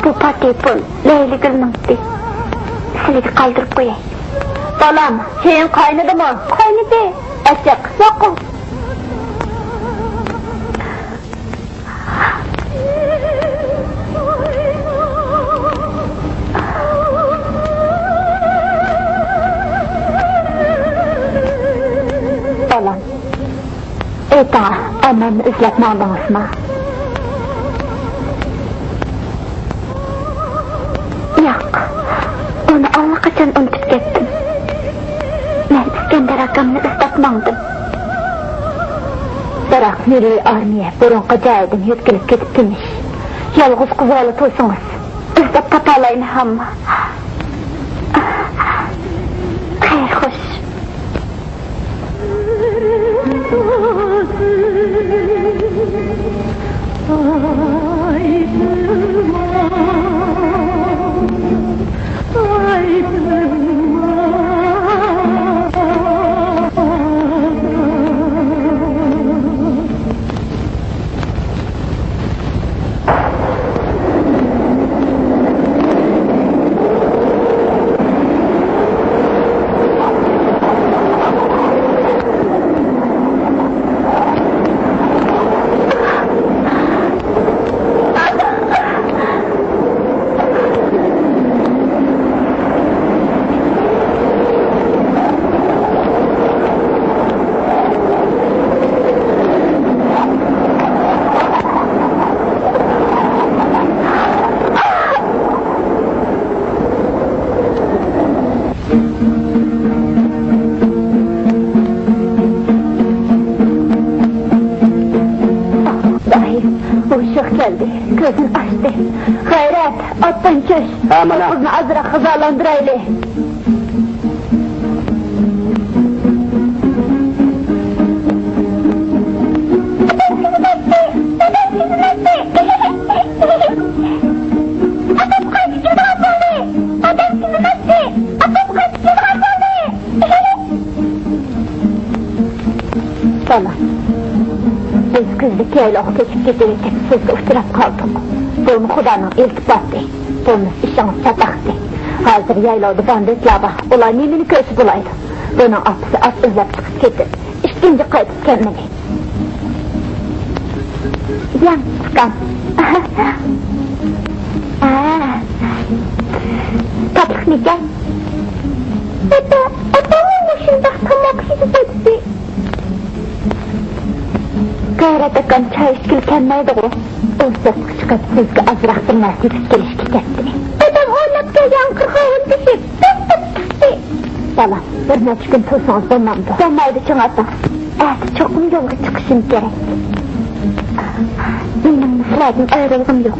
بۇ پاتېپون، لەيلىگۈلنىڭكى. سىلىگە قالدۇرۇپ قوياي. بالام، چېيىڭ قاينىدىمۇ؟ قاينىدى. ئەچىق، ماقۇل. بالام، ئېيتىڭا، ئاماننى ئىزدەپ ماڭدىڭىزمۇ؟ ياق، ئۇنى ئاللىقاچان ئۇنتۇپ كەتتىم. مەن ئىسكەندەر ئاكامنى ئىزدەپ ماڭدىم. بىراق مىللىي ئارمىيە بۇرۇنقى جايىدىن يۆتكىلىپ كېتىپ تىنچ. يالغۇز قىزىۋالا تۇرسىڭىز، ئىزدەپ تاپالايمەن ھەمما. خەير خوش. كەلدى. كۆزىنى ئاچتى. غەيرەت، ئاتتىن چۈش. ھە، مانا. قىزنى ئازراق غىزالاندۇرايلى. بالا، بىز كۈزدە يايلاغا كۆچۈپ كېتىۋېتىپ، سىزگە ئۇچراپ قالدۇق. بۇمۇ خۇدانىڭ ئىلتىپاتى، بولمىسا ئىشىڭىز چاتاقتى. ھازىر يايلاۋدا باندىتلار بار، ئۇلار نېمىنى كۆرسە بولايدۇ. بۇنىڭ ئاپىسى ئات ئىزدەپ چىقىپ كېتىپ، ئىككىنچى قايتىپ كەلمىدى. يەڭ چىققان. ھە. تاتلىقمىكەن؟ ئاتا، ئاپاممۇ مۇشۇنداق تاماق يېگۈزەتتى. غەيرەت ئاكام چاي ئىچكىلى كەلمەيدىغۇ. ئۇ سىرتقا چىقىپ، سىزگە ئازراق بىر نەرسە يېتىپ كېلىشكە كەتتى. دادام ئورناپ كەلگەن قىرغاۋۇل بېشى بىر تۇتۇپ چىقتى. بالام، بىر نەچچە كۈن تۇرسىڭىز بولمامدۇ؟ بولمايدۇ، چىڭ ئاتا. ئەتە چوقۇم يولغا چىقىشىم كېرەك. مېنىڭمۇ سىلەردىن ئايرىلغۇم يوق.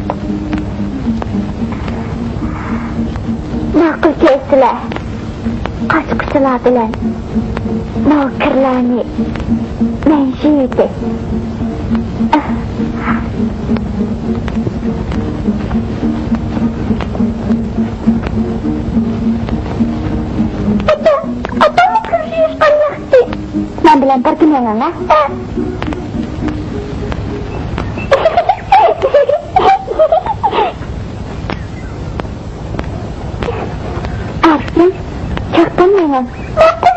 ماقۇل كەلسىلە، قاچقۇچىلار بىلەن نوكىرلارنى مەن جىيدى. ئاتا، ئاپامنى كۆرۈشۈشكەن ياخشى. مەن بىلەن بىرگە مېڭىڭ، ھە؟ ئارسلان، چاققان مېڭىڭ. ماقۇل.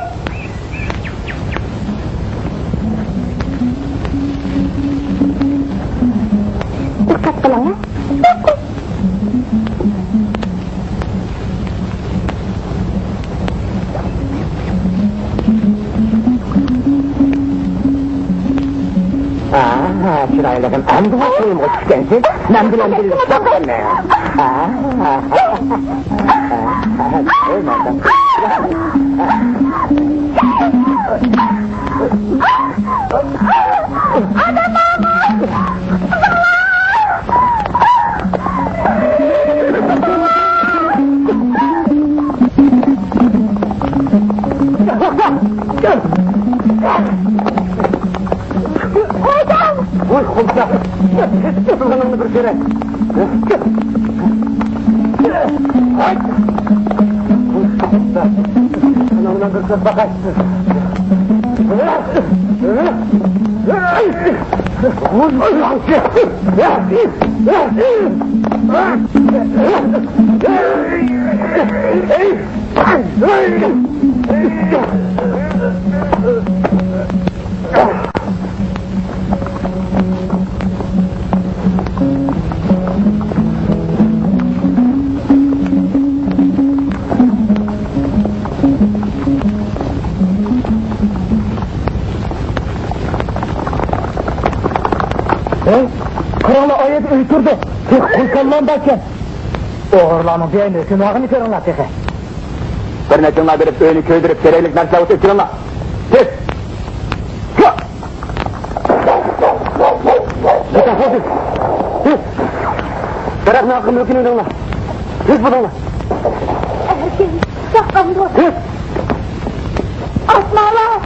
دىققەت قىلىڭ، ھە؟ ماقۇل. ئاھ، چىرايلىقىم، ئەمدىلا كۆڭلۈمگە چۈشكەنسىز. مەن بىلەن بىللە چاققىنى. ئاھ. ۋاي، خوجا! يېتىلغىنىڭنى بىر كۆرەي. ئاناڭ بىلەن بىر كۆز باقاي. ھەي، قاراڭلار، ئايەت ئۆي تۇردى. تېخى قۇل كاللام باركەن. ئوغرىلارنىڭ بىر ئۆينى كۆرۈڭلار تېخى. بىر نەچچىڭلار بېرىپ، ئۆينى كۆيدۈرۈپ، كېرەكلىك نەرسىلەر ئۆتۈپ كېلىڭلار. تېز! تېز! دەرەخنىڭ ئارقا مۈلكىنى ئېلىڭلار. تېز بولۇڭلار. ئەركىن، چاققان بۇ. تېز! ئاسمانلار!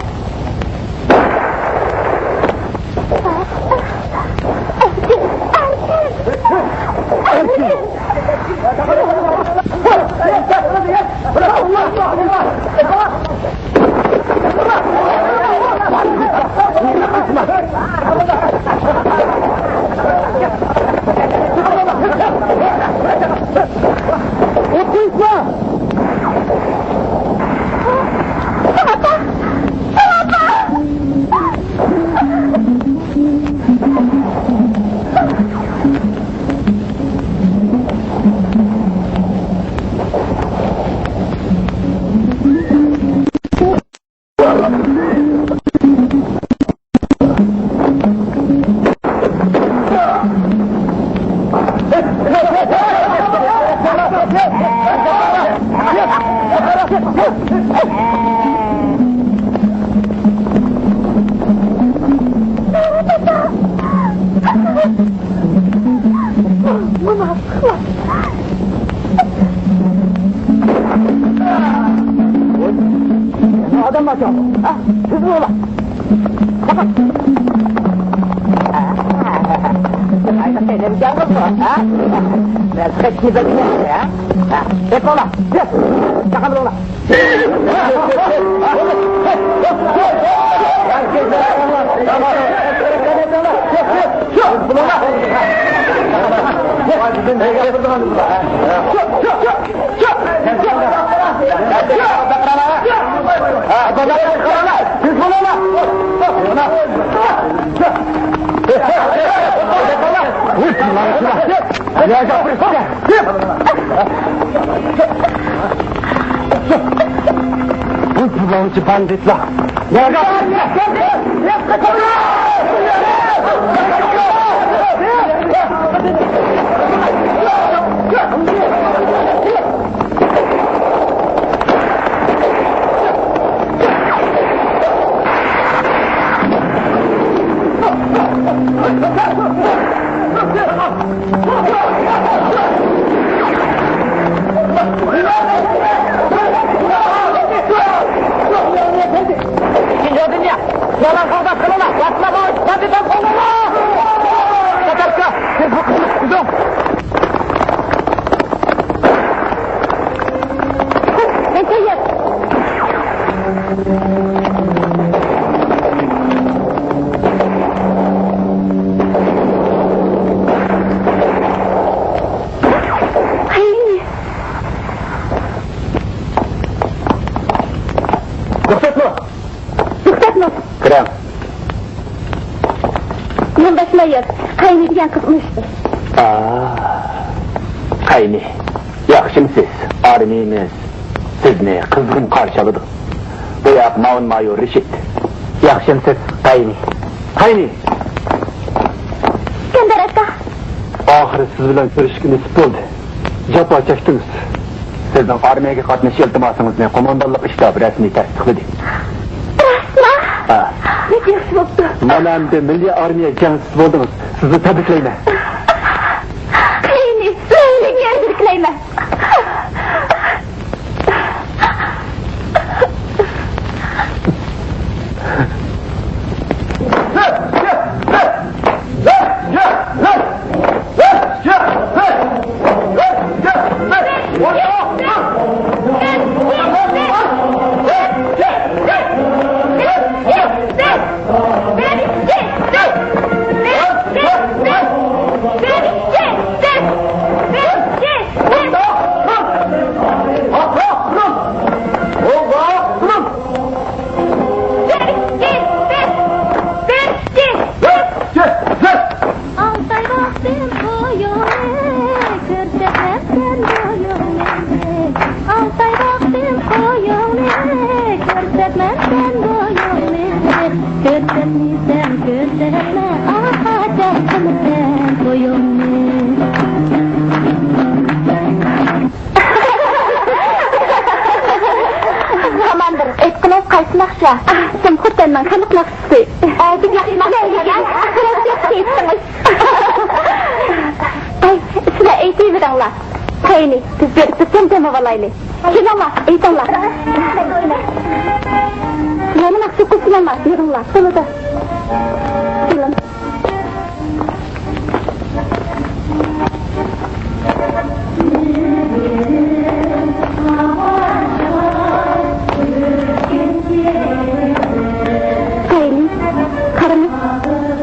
ھە، تېز بولا. چاقا. ھە. قايسى قېلىمكەن بۇ، ھە؟ مەن قېچىشنى بىلمىگەن، ھە؟ ھە، تېز بولا. تېز. چاقا بولا. بۇ زۇلۇمچى باندىتلار. رۇخسەتمۇ؟ رۇخسەتمۇ؟ كىرىڭ. يولداش مايور، قەينى دېگەن قىزنى ئۇچتى. ئا، قەينى. ياخشىمۇسىز؟ ئارمىيىمىز سىزنى قىزغىن قارشى ئالىدۇ. بۇ ياق ماۋۇن مايور رىشىت. ياخشىمۇسىز، قەينى؟ قەينى! ئىسكەندەر ئاكا! ئاخىرى سىز بىلەن كۆرۈشۈشكە نېسىپ بولدى. جاپا چەكتىڭىز. سىزنىڭ ئارمىيەگە قاتنىشىش ئىلتىماسىڭىزنى قوماندانلىق شتابى رەسمىي تەستىقلىدى. راستمۇ؟ ھە. بەك ياخشى بوپتۇ. مانا ئەمدى مىللىي ئارمىيە جەڭچىسى بولدىڭىز. سىزنى تەبرىكلەيمەن. قېنى، مەيلىگە يەرلىكلەيمەن. ئالتاي باقتىم قويۇڭنى، كۆرسەتمەپسەن بويۇڭنى. ئالتاي باقتىم قويۇڭنى، كۆرسەتمەپسەن بويۇڭنى. كۆرسەتمىسەم كۆرسەتمە، ئاخىرى قىلىسەن تويۇڭنى. كوماندىر، ئېيتقىنىڭىز قايسى ناخشا؟ سىم خوتەننىڭ خەلق ناخشىسى. ئە، بەك ياخشى ناخشا ئىكەن. بەك ياخشى ئېيتتىڭىز. ئەي، سىلەر ئېيتىۋېرىڭلار. قېنى، بىز بىر تەمتەم بولايلى. كېلىڭلار، ئېيتىڭلار. مانا ناخشا قوشۇلۇڭلار، يۈرۈڭلار. بولىدۇ. كېلىڭ. قېنى، قاراڭ،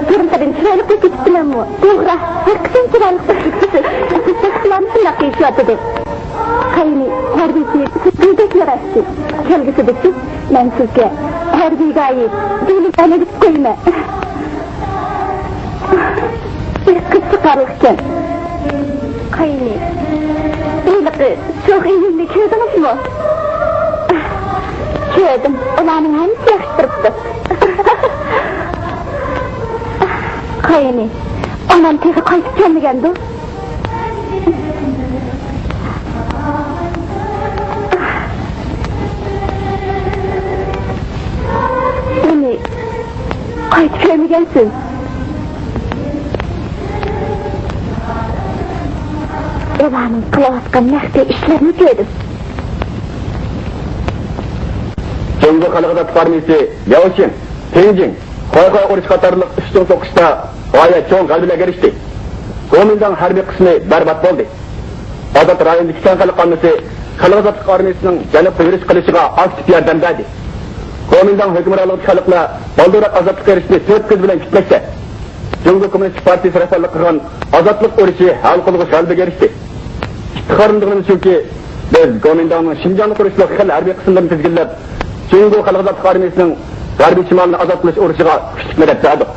بۇرۇنقىدىن چىرايلىق بولۇپ كېتىپتىمەنمۇ؟ توغرا، ھەقىقەتەن چىرايلىق بولۇپ كېتىپسىز. بىز باشقىلارمۇ شۇنداق دېيىشىۋاتىدۇ. قېنى، ھەربىيچى، سىز بىردەك ياراشتى. كەلگۈسىدە سىز، مەن سىزگە ھەربىيگاھى دېلىگانى دېيىپ قويىمەن. بىر قىز چىقارلىقكەن. قېنى، ھېلىقى شوخ ئىنىمنى كۆردىڭىزمۇ؟ كۆردۈم. ئۇلارنىڭ ھەممىسى ياخشى تۇرۇپتۇ. قېنى، ئانام تېخى قايتىپ كەلمىگەندۇ؟ مېنى قايتا كۆرمىگەنسىز. ئۇلارنىڭ قىلىۋاتقان مەخپىي ئىشلىرىنى كۆردۈم. جۇڭگو خەلق ئازادلىق ئارمىيىسى لياۋشىن، پىڭجىڭ، خۇايخۇاي ئۇرۇشى قاتارلىق ئۈچ چوڭ سوقۇشتا غايەت چوڭ غەلىبىلەرگە ئېرىشتى. گومىنداڭ ھەربىي قىسمى بەربات بولدى. ئازاد رايوندىكى كەڭ خەلق ئاممىسى خەلق ئازادلىق ئارمىيىسىنىڭ جەنۇبقا يۈرۈش قىلىشىغا ئاكتىپ ياردەم بەردى. گومىنداڭ ھۆكۈمرانلىقىدىكى خەلقلەر بالدۇرراق ئازادلىققا ئېرىشىشنى تۆت كۆز بىلەن كۈتمەكتە. جۇڭگو كوممۇنىستىك پارتىيىسى رەھبەرلىك قىلغان ئازادلىق ئۇرۇشى ھەل قىلغۇچ غەلىبىگە ئېرىشتى. ئىپتىخارلىنىدىغىنىمىز شۇكى، بىز گومىنداڭنىڭ شىنجاڭدا تۇرۇشلۇق خېلى ھەربىي قىسىملىرىنى تىزگىنلەپ، جۇڭگو خەلق ئازادلىق ئارمىيىسىنىڭ غەربىي شىمالنى ئازاد قىلىش ئۇرۇشىغا كۈچلۈك مەدەت بەردۇق.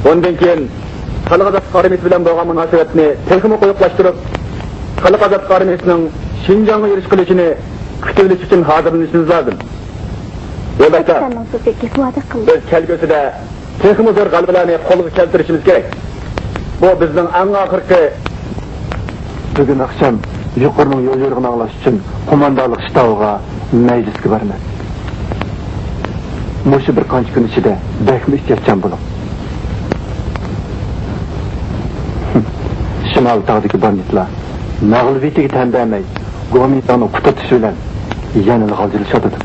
بۇندىن كېيىن خەلق ئازادلىق ئارمىيىسى بىلەن بولغان مۇناسىۋەتنى تېخىمۇ قويۇقلاشتۇرۇپ، خەلق ئازادلىق ئارمىيىسىنىڭ شىنجاڭغا يۈرۈش قىلىشىنى كۈتۈۋېلىش ئۈچۈن ھازىرلىنىشىمىز لازىم. يولداشلار، كاپىتاننىڭ سۆزىگە مۇۋاپىق قىلىڭ. بىز كەلگۈسىدە تېخىمۇ زور غەلىبىلەرنى قولغا كەلتۈرۈشىمىز كېرەك. بۇ بىزنىڭ ئەڭ ئاخىرقى. بۈگۈن ئاخشام يۇقىرىنىڭ يول يورۇقىنى ئاڭلاش ئۈچۈن قوماندانلىق شتابىغا مەجلىسكە بارىمەن. مۇشۇ بىر قانچە كۈن ئىچىدە بەكمۇ ئېھتىياتچان بولۇڭ. شىمال تاغدىكى باندىتلار مەغلۇبىيىتىگە تەن بەرمەي، گومىنداڭنى قۇترىتىش بىلەن يەنىلا غالجىرلىشىۋاتىدۇ.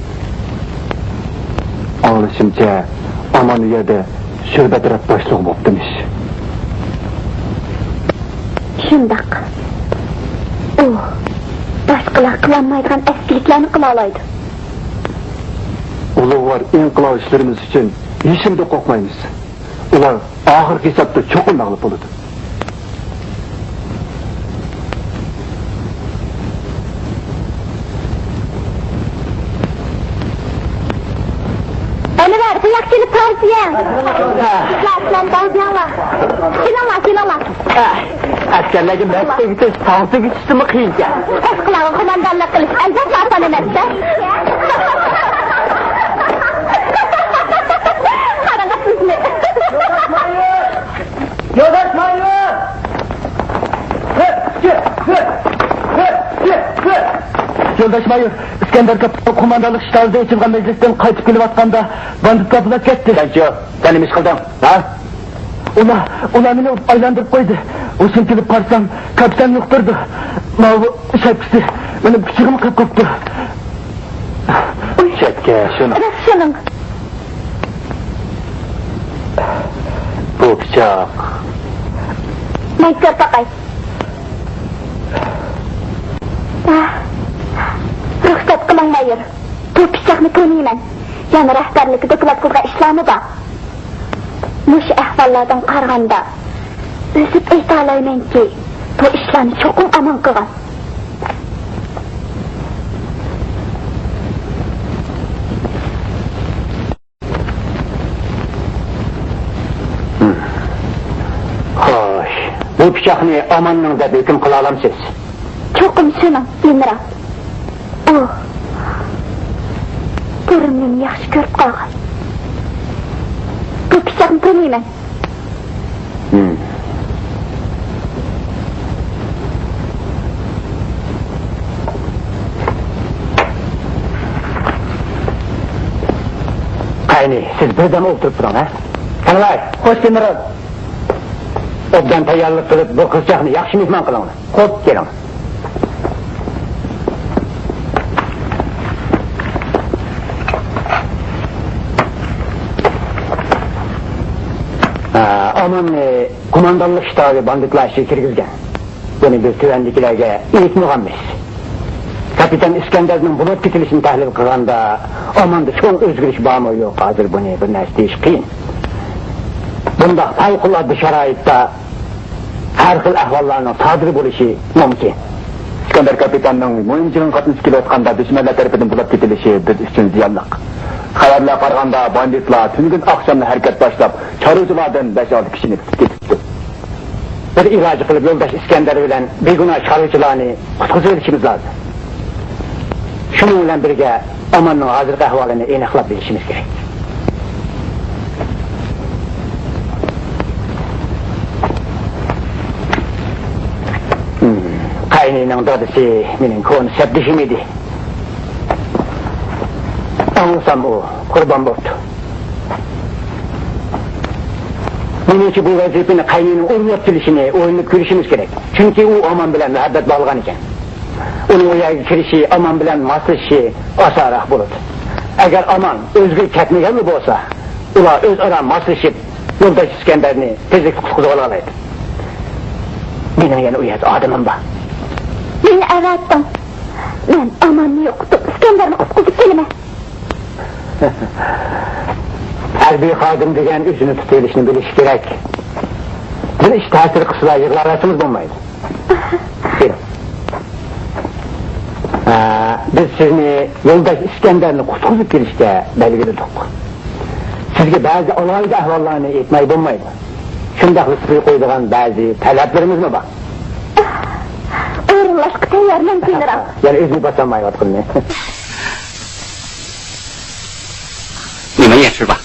ئاڭلىشىمچە، ئامان ئۇ يەردە شۆبە تەرەپ باشلىقى بوپتىمىش. شۇنداق. ئۇ باشقىلار قىلالمايدىغان ئەسكىلىكلەرنى قىلالايدۇ. ئۇلۇغۋار ئىنقىلابچىلىرىمىز ئۈچۈن ھېچنېمىدىن قورقمايمىز. ئۇلار ئاخىرقى ھېسابتا چوقۇم مەغلۇپ بولىدۇ. ئەنۋەر، بۇ ياققا كېلىپ تاۋۇز يەڭ. سىزلەر ئىسلام تاۋۇز يەڭلار. كېلىڭلار، كېلىڭلار. ئەسكەرلەرگە مەشىق ئۆگىتىش، تاغ تۈگىتىشتىنمۇ قىيىنكەن. باشقىلارغا قوماندانلىق قىلىش ئەلۋەتتە ئاسان ئەمەس-دە. قاراڭ سىزنى. يولداش مايور! يولداش مايور! يولداش مايور، ئىسكەندەر كاپىتان قوماندانلىق شتابىدا ئېچىلغان مەجلىستىن قايتىپ كېلىۋاتقاندا باندىتلار بۇلاپ كەتتى. سەنچۇ، سەن نېمە ئىش قىلدىڭ؟ ھە؟ ئۇلار، ئۇلار مېنى ئۇرۇپ ئايلاندۇرۇپ قويدى. ھوشۇم كېلىپ قارىسام، كاپىتان يوقتۇردى. ماۋۇ شەپكىسى مېنىڭ پىچىقىمغا قېلىپ قاپتۇ. شەپكە، شۇنى. راست شۇنىڭ. بۇ پىچاق. مەن كۆرۈپ باقاي. رۇخسەت قىلىڭ، مايور. بۇ پىچاقنى تونۇيمەن. يەنە رەھبەرلىكى دوكلات قىلغان ئىشلارمۇ بار. مۇشۇ ئەھۋاللاردىن قارىغاندا، ئۈزۈپ ئېيتالايمەنكى، بۇ ئىشلارنى چوقۇم ئامان قىلغان. خوش، بۇ پىچاقنى ئاماننىڭ دەپ ھۆكۈم قىلالامسىز؟ چوقۇم شۇنىڭ، گېنېرال. ئۇ بۇرۇن مېنى ياخشى كۆرۈپ قالغان. بۇ پىچاقنى تونۇيمەن. قېنى، سىز بىردەم ئولتۇرۇپ تۇرۇڭ، ھە؟ قېنى، خوش، گېنېرال. ئوبدان تەييارلىق قىلىپ، بۇ قىزچاقنى ياخشى مېھمان قىلىڭلار. خوپ، كېلىڭ. ھە، ئاماننى قوماندانلىق شتابى باندىتلار ئىچىگە كىرگۈزگەن. بۇنى بىز تۆۋەندىكىلەرگە ئېيتمىغانمىز. كاپىتان ئىسكەندەرنىڭ بۇلاپ كېتىلىشىنى تەھلىل قىلغاندا، ئاماندا چوڭ ئۆزگىرىش بارمۇ يوق، ھازىر بۇنى بىر نەرسە دېيىش قىيىن. بۇنداق پەۋقۇلئاددە شارائىتتا ھەر خىل ئەھۋاللارنىڭ سادىر بولۇشى مۇمكىن. ئىسكەندەر كاپىتاننىڭ مۇھىم جىڭغا قاتنىشىپ كېلىۋاتقاندا دۈشمەنلەر تەرىپىدىن بۇلاپ كېتىلىشى بىز ئۈچۈن زىيانلىق. خەۋەرلەرگە قارىغاندا، باندىتلار تۈنۈگۈن ئاخشاملا ھەرىكەت باشلاپ، چارۋىچىلاردىن بەش-ئالتە كىشىنى تۇتۇپ كېتىپتۇ. بىر ئىلاج قىلىپ، يولداش ئىسكەندەر بىلەن بىگۇناھ چارۋىچىلارنى قۇتقۇزۇۋېلىشىمىز لازىم. شۇنىڭ بىلەن بىرگە، ئاماننىڭ ھازىرقى ئەھۋالىنى ئېنىقلاپ بىلىشىمىز كېرەك. قەينىنىڭ دادىسى مېنىڭ كونا سەپدىشىم ئىدى. ئاڭلىسام، ئۇ قۇربان بوپتۇ. مېنىڭچە، بۇ ۋەزىپىنى قەينىنىڭ ئورۇنلاپ كېلىشىنى ئويلىنىپ كۆرۈشىمىز كېرەك. چۈنكى ئۇ ئامان بىلەن مۇھەببەت باغلىغان ئىكەن. ئۇنىڭ ئۇ يەرگە كىرىشى، ئامان بىلەن ماسلىشىشى ئاسانراق بولىدۇ. ئەگەر ئامان ئۆزىگە كەتمىگەنلا بولسا، ئۇلار ئۆزئارا ماسلىشىپ، يولداش ئىسكەندەرنى تېزلىكتە قۇتقۇزۇۋالالايدۇ. مېنىڭ يەنە ئۇ يەردە ئادىمىم بار. مېنى ئەۋەتتىڭ. مەن ئاماننى يوقىتىپ، ئىسكەندەرنى قۇتقۇزۇپ كېلىمەن. ھەربىي خادىم دېگەن ئۆزىنى تۇتۇۋېلىشنى بىلىشى كېرەك. بىر ئىش تەسىر قىلسىلا يىغلاۋەرسىڭىز بولمايدۇ. كېلىڭ. ھە، بىز سىزنى يولداش ئىسكەندەرنى قۇتقۇزۇپ كېلىشكە بەلگىلىدۇق. سىزگە بەزى ئالاھىدە ئەھۋاللارنى ئېيتماي بولمايدۇ. شۇنداقلا سىزگە قويىدىغان بەزى تەلەپلىرىمىزمۇ بار. ئورۇنلاشقا تەييارمەن، گېنېرال. يەنە ئۆزىنى باسالمايۋاتقىنىنى. نېمە يەر شۇ بار؟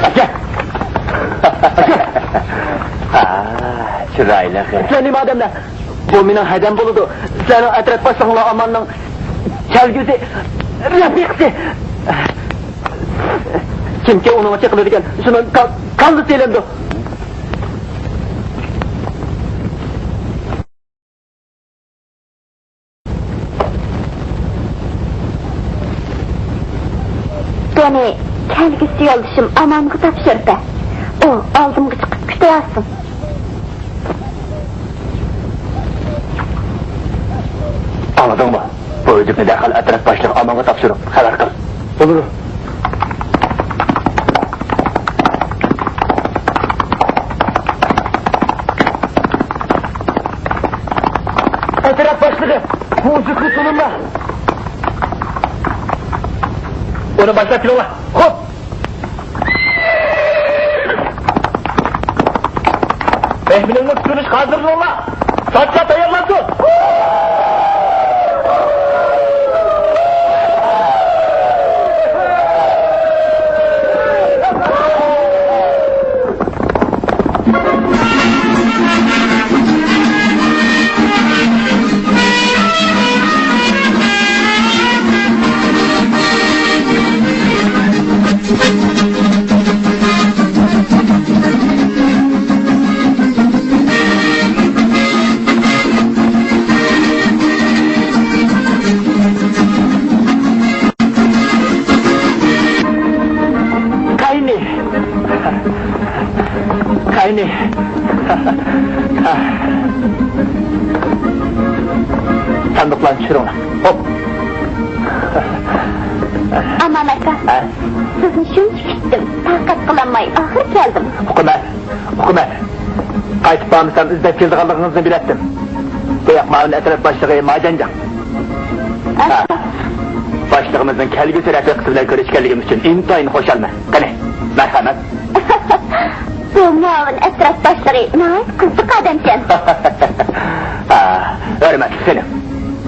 ئاكا! ئاكا! ھا، چىرايلىق. سىلەر نېمە ئادەملەر؟ بۇ مېنىڭ ھەدەم بولىدۇ. سىلەرنىڭ ئەترەت باشلىقىڭلار ئاماننىڭ كەلگۈسى رەپىقىسى. كىمكى ئۇنىڭغا چېقىلىدىكەن، شۇنىڭ كال-، كاللىسى ئېلىنىدۇ. قېنى، كەلگۈسى يولدىشىم ئامانغا تاپشۇرۇپ بەر. ئۇ ئالدىمغا چىقىپ كۈتۈۋالسۇن. ئاڭلىدىڭمۇ؟ بۇ ئۈزۈكنى دەرھال ئەترەت باشلىقى ئامانغا تاپشۇرۇپ خەۋەر قىل. بولىدۇ. ئەترەت باشلىقى، بۇ ئۈزۈكنى تونۇڭلار. ئۇنى باشلاپ كېلىڭلار. خوپ. مېھمىنىڭنى كۈتۈۋېلىشقا ھازىرلىنىڭلار. ساچا تەييارلانسۇن. قاينى! قاينى! ساندۇقلارنى چۈشۈرۈڭلار. خوپ. ئامان ئاكا، ھە؟ سىزنى شۇنچە كۈتتۈم، تاقەت قىلالماي ئاخىر كەلدىم. ئۇقىمەن، ئۇقىمەن. قايتىپ بارمىسام ئىزدەپ كېلىدىغانلىقىڭىزنى بىلەتتىم. بۇ ياق مائۇن ئەترەت باشلىقى ماجانجان. ھە. باشلىقىمىزنىڭ كەلگۈسى رەپىقىسى بىلەن كۆرۈشكەنلىكىم ئۈچۈن ئىنتايىن خۇشالمەن. قېنى، مەرھەمەت. بۇ مۇئاۋىن ئەترەت باشلىقى ناھايىتى قىزىق ئادەمكەن. ھە، ھۆرمەتلىك خېنىم.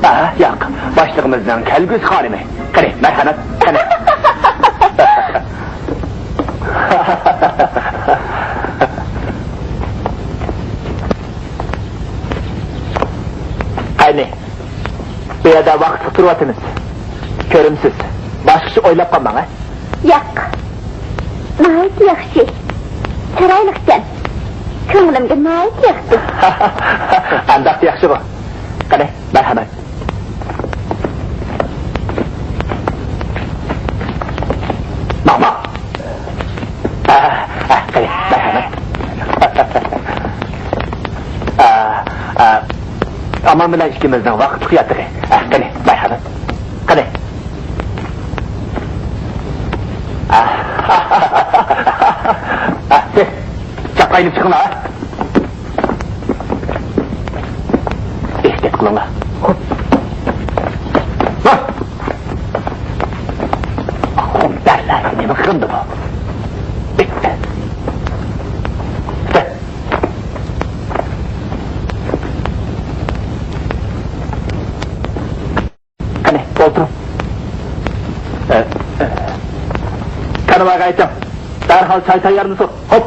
ھە، ياق، باشلىقىمىزنىڭ كەلگۈسى خانىمى. قېنى، مەرھەمەت، قېنى. قېنى، بۇ يەردە ۋاقىتلىق تۇرۇۋاتىمىز. كۆرۈمسىز. باشقىچە ئويلاپ قالماڭ، ھە؟ ياق. ناھايىتى ياخشى. چىرايلىقكەن. كۆڭلۈمگە ناھايىتى ياقتى. ئانداقتا ياخشىغۇ. قېنى، مەرھەمەت. ماڭ، ماڭ. ئا، ئا، قېنى، مەرھەمەت. ئا، ئا، ئامان بىلەن ئىككىمىزنىڭ ۋاقىتلىق ياتىقى. ئا، قېنى، مەرھەمەت. قېنى. ئا، ئا، تېز، چاققاينىپ چىقىڭلار. ئېھتىيات قىلىڭلار. خوپ. ۋاھ! ئاخۇن بەرلەرگە نېمە قىلدى بۇ؟ ئېيتىڭ، دەرھال چاي تەييارلىسۇن. خوپ.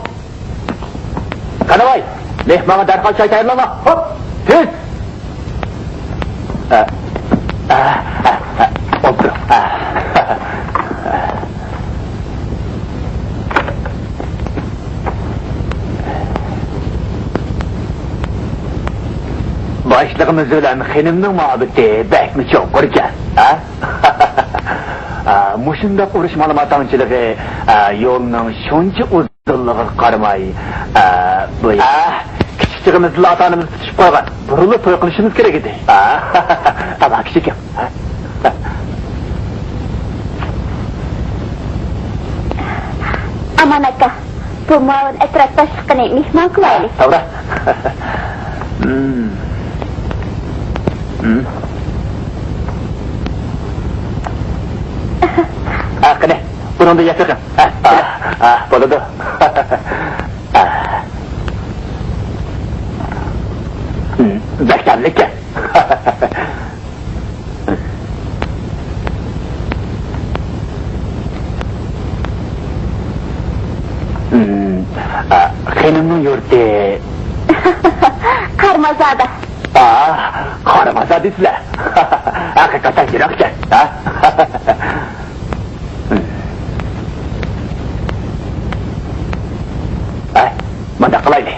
قېنى ۋاي، مېھمانغا دەرھال چاي تەييارلاڭلار. خوپ، تېز. ئە، ئە، ئە، ئە، ئولتۇر. ئە. باشلىقىمىز بىلەن خېنىمنىڭ مۇھەببىتى بەكمۇ چوڭقۇركەن، ھە؟ ئا، مۇشۇنداق ئۇرۇش مالىماتاڭچىلىقى، ئا، يولنىڭ شۇنچە ئۇزۇنلۇقىغا قارىماي، ئا، بۇ، ئا، كىچىك چېغىمىزدىلا ئاتا-ئانىمىز پۈتۈشۈپ قالغان. بۇرۇنلا توي قىلىشىمىز كېرەك ئىدى. ئا، ئالا كىچىكىم. ئامان ئاكا، بۇ مۇئاۋىن ئەترەت باشلىقىنى مېھمان قىلايلى. ھە، توغرا. ھە، قېنى، بۇنىڭدا يەپ بېقىڭ. ھە، ھە، ھە، بولىدۇ. ھە. بەك تەملىككەن. خېنىمنىڭ يۇرتى. قارىمازادا. ئا، قارىمازا دېسىلە. ھەقىقەتەن يىراقكەن، ھە؟ ھە، مۇنداق قىلايلى.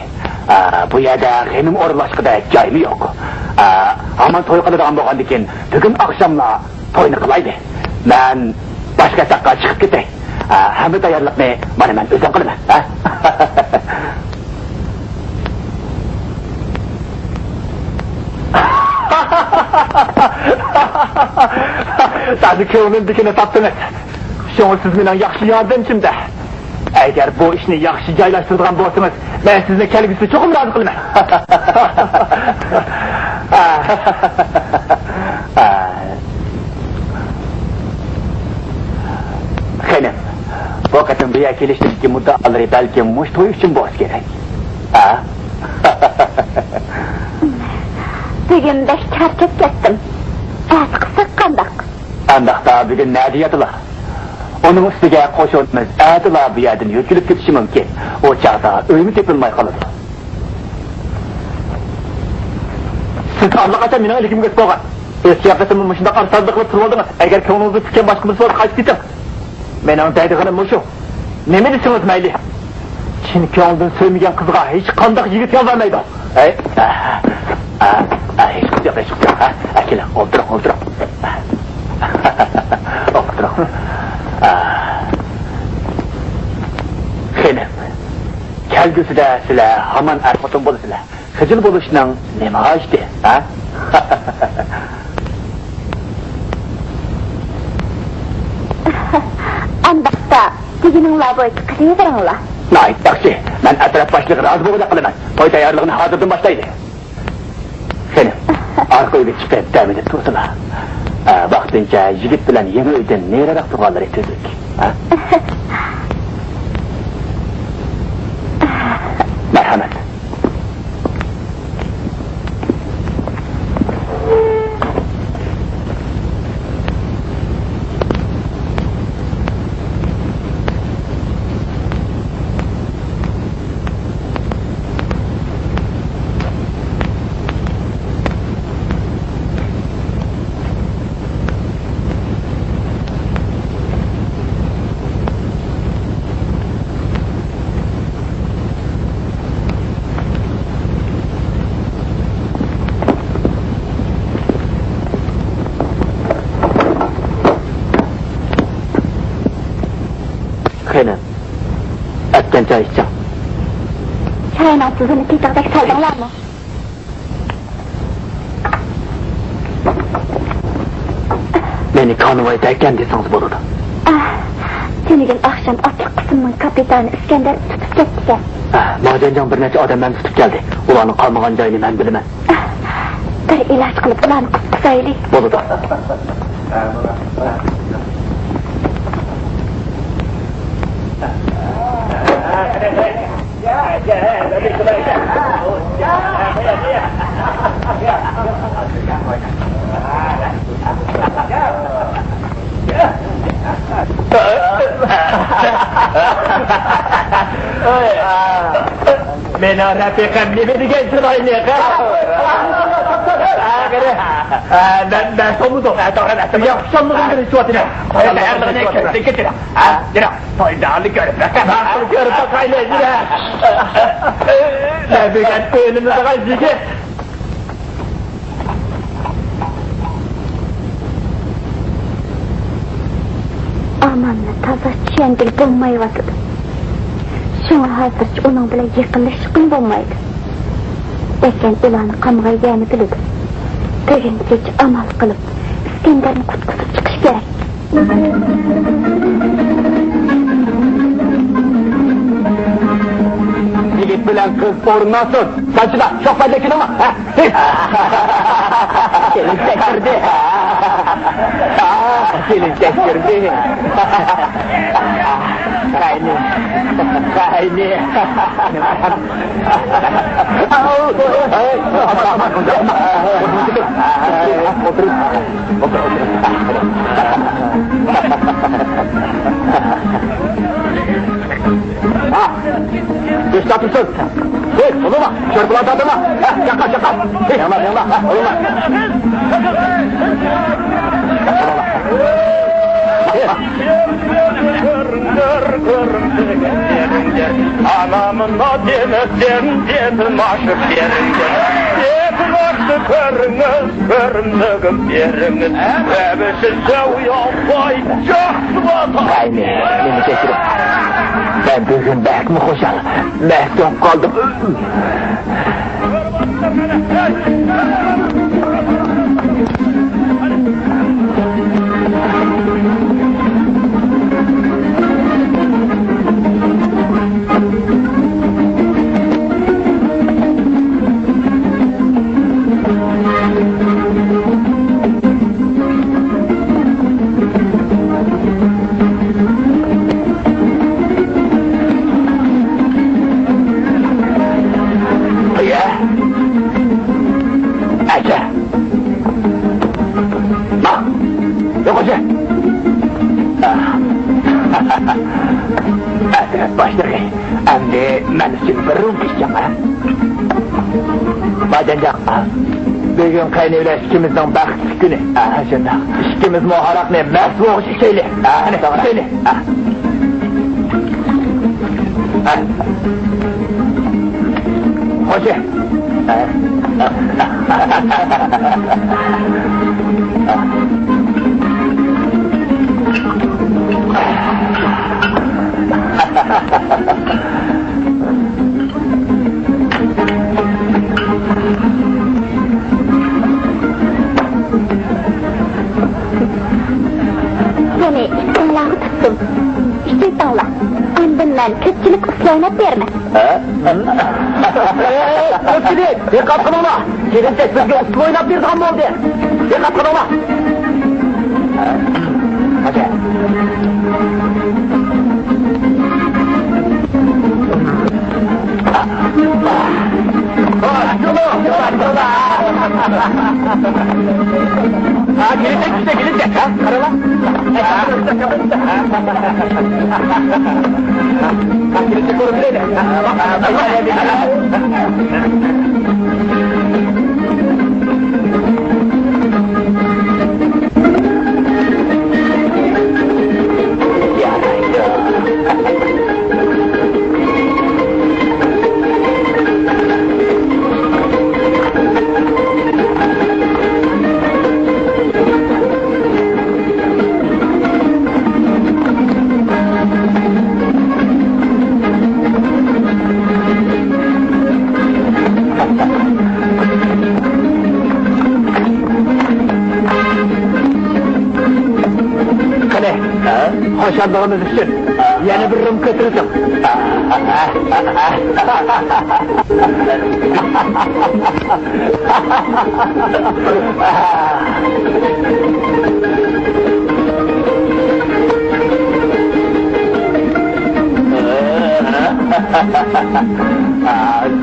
ئا، بۇ يەردە خېنىم ئورۇنلاشقۇدەك جايمۇ يوق. ئا، ھامان توي قىلىدىغان بولغاندىكىن، بۈگۈن ئاخشاملا توينى قىلايلى. مەن باشقا ياتاققا چىقىپ كېتەي. ئا، ھەممە تەييارلىقنى مانا مەن ئۆزۈم قىلىمەن، ھە؟ تازا كۆڭلۈمدىكىنى تاپتىڭىز. شۇڭا سىز مېنىڭ ياخشى ياردەمچىم-دە. ئەگەر بۇ ئىشنى ياخشى جايلاشتۇرىدىغان بولسىڭىز، مەن سىزنى كەلگۈسىدە چوقۇم رازى قىلىمەن. خېنىم، بۇ قېتىم بۇ يەرگە كېلىشنىڭكى مۇددىئالىرى بەلكىم مۇشۇ توي ئۈچۈن بولسا كېرەك. ھە؟ بۈگۈن بەك چارچاپ كەتتىم. ئەتە قىلساق قانداق؟ ئانداقتا بۈگۈن نەدە ياتىلا؟ ئۇنىڭ ئۈستىگە قوشۇنىمىز ئەتىلا بۇ يەردىن يۆتكىلىپ كېتىشى مۇمكىن. ئۇ چاغدا ئۆيمۇ تېپىلماي قالىدۇ. سىز ئاللىقاچان مېنىڭ ئىلكىمگە ئۆتۈپ بولغان. ئۆتكەن قېتىممۇ مۇشۇنداق ئارىسازلىق قىلىپ تۇرۇۋالدىڭىز. ئەگەر كۆڭلىڭىزنى پۈككەن باشقا بىرسى بولسا، قايتىپ كېتىڭ. مېنىڭ دەيدىغىنىم مۇشۇ. نېمە دېسىڭىز مەيلى. چىن كۆڭلىدىن سۆيمىگەن قىزغا ھېچقانداق يىگىت يول بەرمەيدۇ. ھەي. ئا، ئا، ئا، ھېچقىسى يوق، ھېچقىسى يوق. ھە؟ ئەكېلىڭ، ئولتۇرۇڭ، ئولتۇرۇڭ. ئولتۇرۇڭ. ئا. خېنىم، كەلگۈسىدە سىلەر ھامان ئەر-خوتۇن بولىسىلەر. خىجىل بولۇشنىڭ نېمە ھاجىتى، ھە؟ ئانداقتا، دېگىنىڭلار بويىچە قىلىۋېرىڭلار. ناھايىتى ياخشى. مەن ئەترەت باشلىقى رازى بولغۇدەك قىلىمەن. توي تەييارلىقىنى ھازىردىن باشلايلى. خېنىم، ئارقا ئۆيگە چىقىپ دەم ئېلىپ تۇرسىلا. ئە، ۋاقتىنچە يىگىت بىلەن يېڭى ئۆيدىن نېرىراق تۇرغانلىرى تۈزۈك. ھە؟ مەرھەمەت. خېنىم، ئەتكەن چاي ئىچىڭ. چاينىڭ تۇزىنى تېتىغۇدەك سالدىڭلارمۇ؟ مېنى كانۋاي دەكەن دېسىڭىز بولىدۇ. ئاھ، تۈنۈگۈن ئاخشام ئاتلىق قىسىمنىڭ كاپىتانى ئىسكەندەر تۇتۇپ كەتتىكەن. ئاھ، ماجەنجاڭ بىر نەچچە ئادەم مەن تۇتۇپ كەلدى. ئۇلارنىڭ قالمىغان جايىنى مەن بىلىمەن. ئاھ، بىر ئىلاج قىلىپ ئۇلارنى قۇتقۇزايلى. بولىدۇ. مېنىڭ رەپىقەم نېمە دېگەن چىرايلىق، ھە؟ ھە، قېنى. ھە، مەن، مەن سولمىدىم. ھە، توغرا، مەن سولمىدىم. ياخشى سولمىدىم دېگەن ئىش يوق، ھە. ھە، تويدارنى كۆرۈپ باقايلى، يۈرە. ھە، بىر ئۆينىمىزغا يىگىت. ئامالنى تازا چۈشەندۈرۈپ بولمايۋاتىدۇ. شۇڭا ھازىرچە ئۇنىڭ بىلەن يېقىنلاشقىلى بولمايدۇ. لېكىن ئۇلارنى قامغا يەنە بىلىدۇ. بۈگۈن كېچە ئامال قىلىپ، ئىسكەندەرنى قۇتقۇزۇپ چىقىش كېرەك. يىگىت بىلەن قىز ئورۇنلاشسۇن. سانچىدا شوق پەدە كېلىڭلار. ھە؟ كېلىن تەكشۈردى. كېلىن تەكشۈردى. قاينى. قاينى. ھە، گۆش تارتىلسۇن. ھېي، ئۇلىما، شورپىلار تارتىلما. ھە، چاققان، چاققان. ھېي، ياڭلا، ياڭلا، ھە، ئۇلىما. ئانامنى دېمەسكەن دېدىم ئاشۇ بېرىڭگە. دېدىم ئاشۇ كۆرۈڭىز، كۆرۈملۈكۈم بېرىڭىز. ئەمىسە سەۋياۋاي جاھلىۋاتا. قاينى، مېنى كەچۈرۈڭ. مەن بۈگۈن بەكمۇ خۇشال. مەستۇرۇپ قالدىم. ئايا! ئەجە! ما! يوقىچە! ئەترەت باشلىقى، ئەمدى مەن ئۈچۈن بىر رومكا ئىچىڭ، ھە؟ باجانجان، بۈگۈن قېنى بىلەن ئىككىمىزنىڭ بەختلىك كۈنى. ھە، شۇنداق. ئىككىمىزمۇ ھاراقنى مەست بولغۇچە ئىچەيلى. ھە، قېنى، توغرا. ئىچەيلى. ھە. ھە. خوشى. سېنى ئىتىڭلارغا تۇتتۇم. ئىچىۋېتىڭلار. ئاندىن مەن كۆپچىلىككە ئۇسسۇل ئويناپ بېرىمەن. ھە؟ كۆپچىلىك، دىققەت قىلىڭلار! كېلىنچەك بىزگە ئۇسسۇل ئويناپ بېرىدىغان بولدى. دىققەت قىلىڭلار! ھە، كېلىنچەك چۈشتى، كېلىنچەك. ھە، قارالا. ھە، كېلىنچەك كۆرۈندى. قېنى، خۇشاللىقىمىز ئۈچۈن يەنە بىر رومكا ئۆتكۈزۈڭ.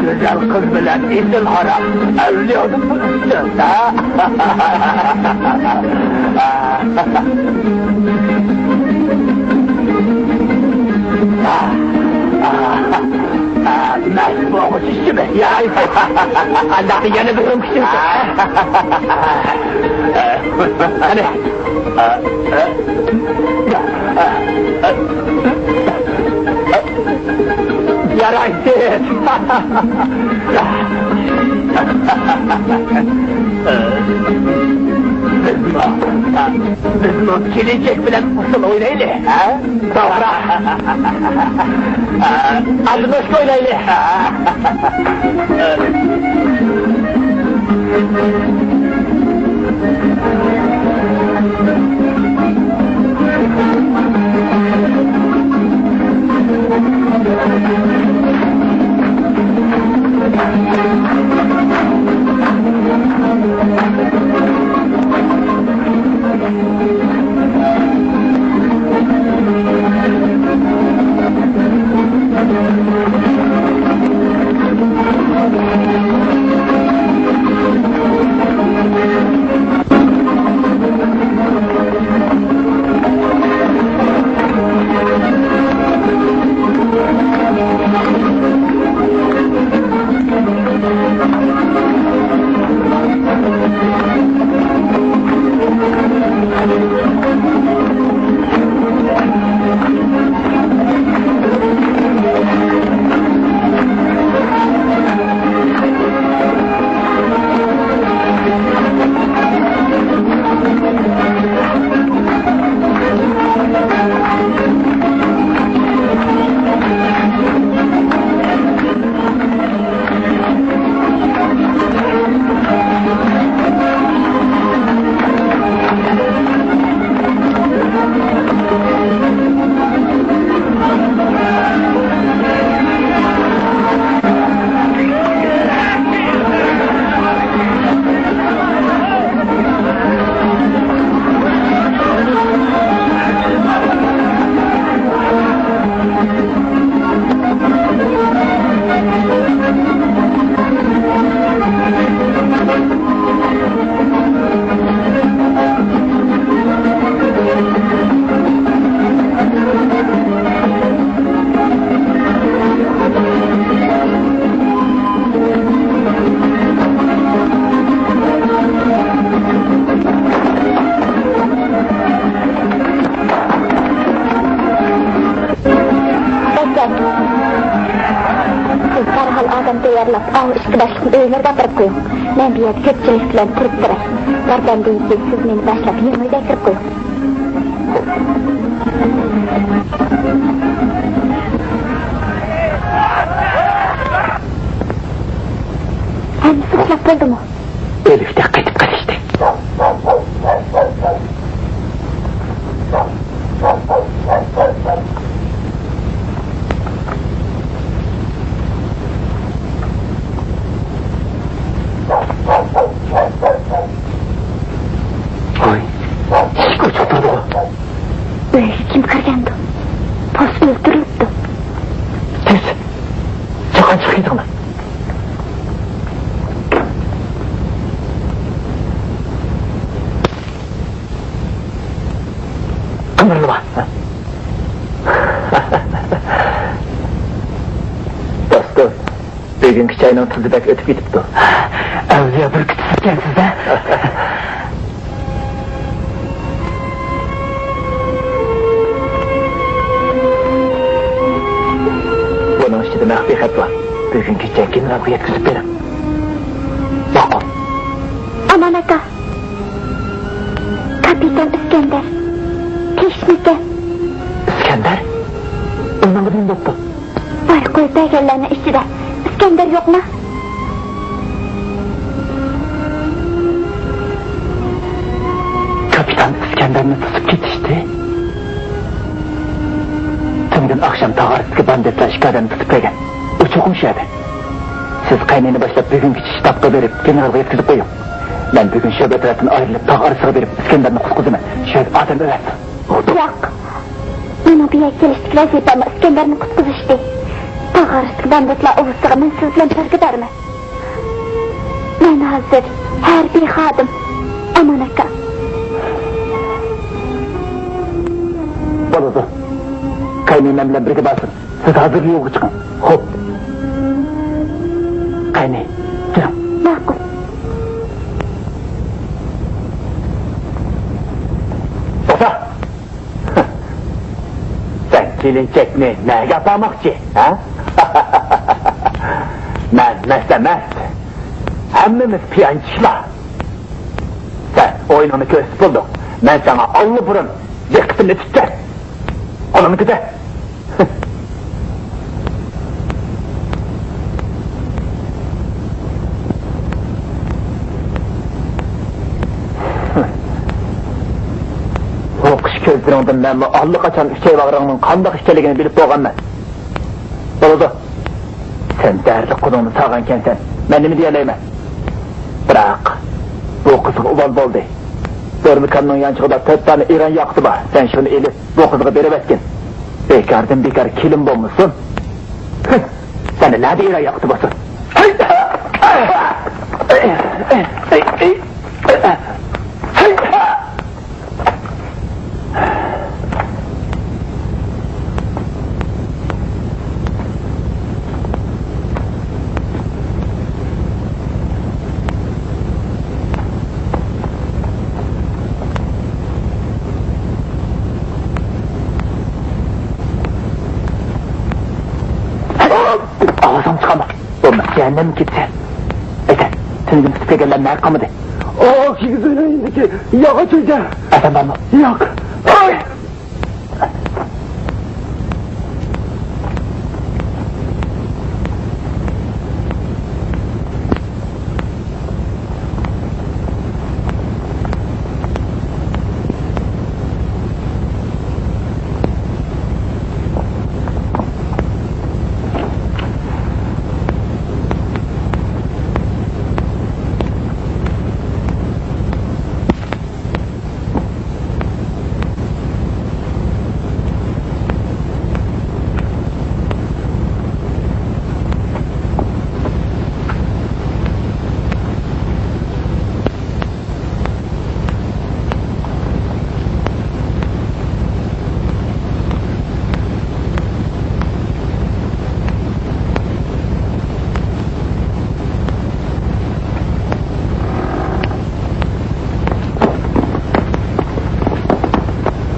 گۈزەل قىز بىلەن ئېسىل ھاراق ئەۋلىيادىن ئۈستۈن. مەست بولغۇچە ئىچىمەن. ياي، ئانداقتا يەنە بىر رۇمكا ئىچىمسەن. قېنى. يارايسىز. بىزمۇ، بىزمۇ كېلىنچەك بىلەن ئۇسسۇل ئوينايلى، ھە؟ توغرا. ئادىنوشكا ئوينايلى. بەسەر. سىز دەرھال ئادەم تەييارلاپ، ئاۋۇ ئىككى باشلىقنى ئۆيلىرىگە ئاپىرىپ قويۇڭ. مەن بۇ يەردە كۆپچىلىك بىلەن تۇرۇپ تۇراي. ياردەمدىن كېيىن سىز مېنى باشلاپ يېڭى ئۆيگە كىرىپ قويۇڭ. ھەممىسى ئۇخلاپ بولدىمۇ؟ ئۆلۈكتەك قېتىپ قېلىشتى. ۋاي، ئىشىك ئوچۇق تۇرىدىغۇ؟ ئۆيگە كىم كىرگەندۇ؟ پوس ئۆلتۈرۈلۈپتۇ. تېز! چاققان چىقىپ كېتىڭلار. قىمىرلىما. دوستۇم، بۈگۈنكى چاينىڭ تۇزى بەك ئۆتۈپ كېتىپتۇ. ئەۋلىيا بىر كۈتۈسىكەنسىز-دە. بۇنىڭ ئىچىدە مەخپىي خەت بار. بۈگۈن كېچە گېنېرالغا يەتكۈزۈپ بېرىڭ. ماقۇل. ئامان ئاكا. كاپىتان ئىسكەندەر. تىنچمىكەن؟ ئىسكەندەر؟ ئۇنىڭغا نېمە بوپتۇ؟ بايقۇي بەرگەنلەرنىڭ ئىچىدە ئىسكەندەر يوقما؟ كاپىتان ئىسكەندەرنى توسۇپ كېتىشتى. تۈنۈگۈن ئاخشام تاغ ئارىسىدىكى باندىتلار ئىككى ئادەمنى توسۇپ كەلگەن. ئۇ چوقۇم شۇ يەردە. سىز قەينىنى باشلاپ بۈگۈنكى چىشى شتابقا بېرىپ، گېنېرالغا يەتكۈزۈپ قويۇڭ. مەن بۈگۈن شۆبە تەرەپتىن ئايرىلىپ تاغ ئارىسىغا بېرىپ ئىسكەندەرنى قۇتقۇزىمەن. شۇ يەردە ئادەم ئەۋەتسۇن. ياق. مېنىڭ بۇ يەرگە كېلىشتىكى ۋەزىپەممۇ ئىسكەندەرنى قۇتقۇزۇشتى. تاغ ئارىسىدىكى باندىتلار ئۇۋىسىغا مەن سىز بىلەن بىرگە بارىمەن. مەن ھازىر ھەربىي خادىم. ئامان ئاكا. بولىدۇ. مەن بىلەن بىرگە بارسۇن. سىز ھازىر يولغا چىقىڭ. خوپ. قېنى، كىرىڭ. ماقۇل. توختا! سەن كېلىنچەكنى نەگە ئاپارماقچى، ھە؟ مەن مەست ئەمەس. ھەممىمىز پىيانچىلار. سەن ئويۇنۇڭنى كۆرسىتىپ بولدۇڭ. مەن ساڭا ئاللىبۇرۇن دىققىتىمنى تۇتتۇم. قولۇڭنى كۆتەر. بۇ قىش كۆزلىرىڭدىن مەنمۇ ئاللىقاچان ئۈچەي باغرىڭنىڭ قانداق ئىكەنلىكىنى بىلىپ بولغانمەن. بولىدۇ. سەن دەردلىك قولۇڭنى ساغىنىكەنسەن. مەن نېمە دېيەلەيمەن؟ بىراق، بۇ قىزغا ئۇۋال بولدى. دورمىكاننىڭ يانچۇقىدا تۆت دانە ئىران ياقۇتى بار. سەن شۇنى ئېلىپ، بۇ قىزغا بېرىۋەتكىن. بىكاردىن بىكار كېلىن بولمىسۇن. سەندە نەدە ئىران ياقۇتى بولسۇن؟ ئاۋازىڭنى چىقارما. بولماس، جەھەننەمگە كېتىسەن. ئەيتە، تۈنۈگۈن تۇتۇپ كەلگەنلەر نەگە قالمىدى؟ ئاۋۇ كىگىز ئۆينىڭ يېنىدىكى ياغاچ ئۆيدە. ئادەم بارمۇ؟ ياق. ئاي!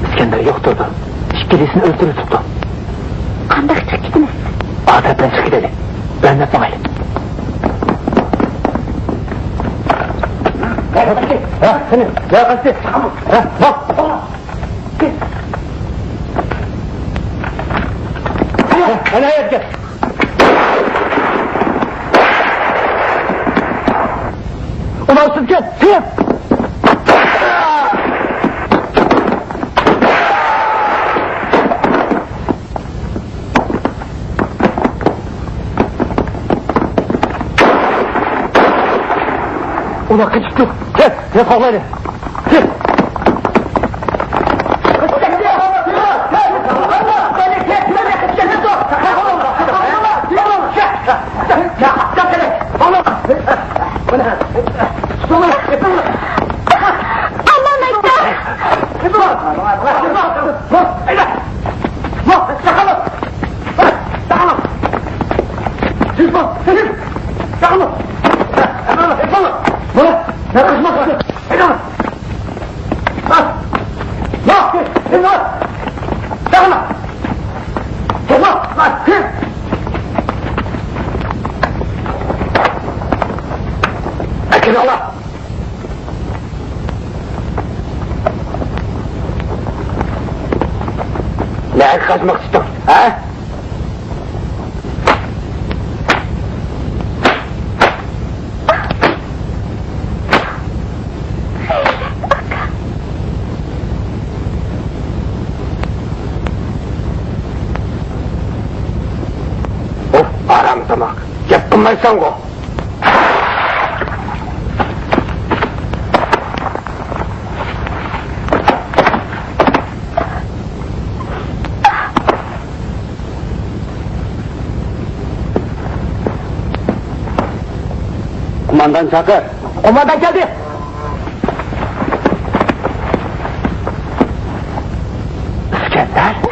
ئىسكەندەر يوق تۇرىدۇ. ئىككىلىسىنى ئۆلتۈرۈۋېتىپتۇ. قانداق چىقىپ كېتىمىز؟ ئادەتتىن چىقىپ كېتەيلى. بىلەن ماڭايلى. ھە، قېنى، يا قاچتى. ھە، بار. ئەنە يەرگە. ئۇلار سىزگە تېڭ! ئۇلار قېچىپتۇ. كەل، كەل، قوغلايلى. كەل. نەگە قاچماقچىتىڭ، ھە؟ ئۇف، ھارام تاماق. گەپ قىلمايسەنغۇ؟ قوماندان چاقىر. قوماندان كەلدى. ئىسكەندەر؟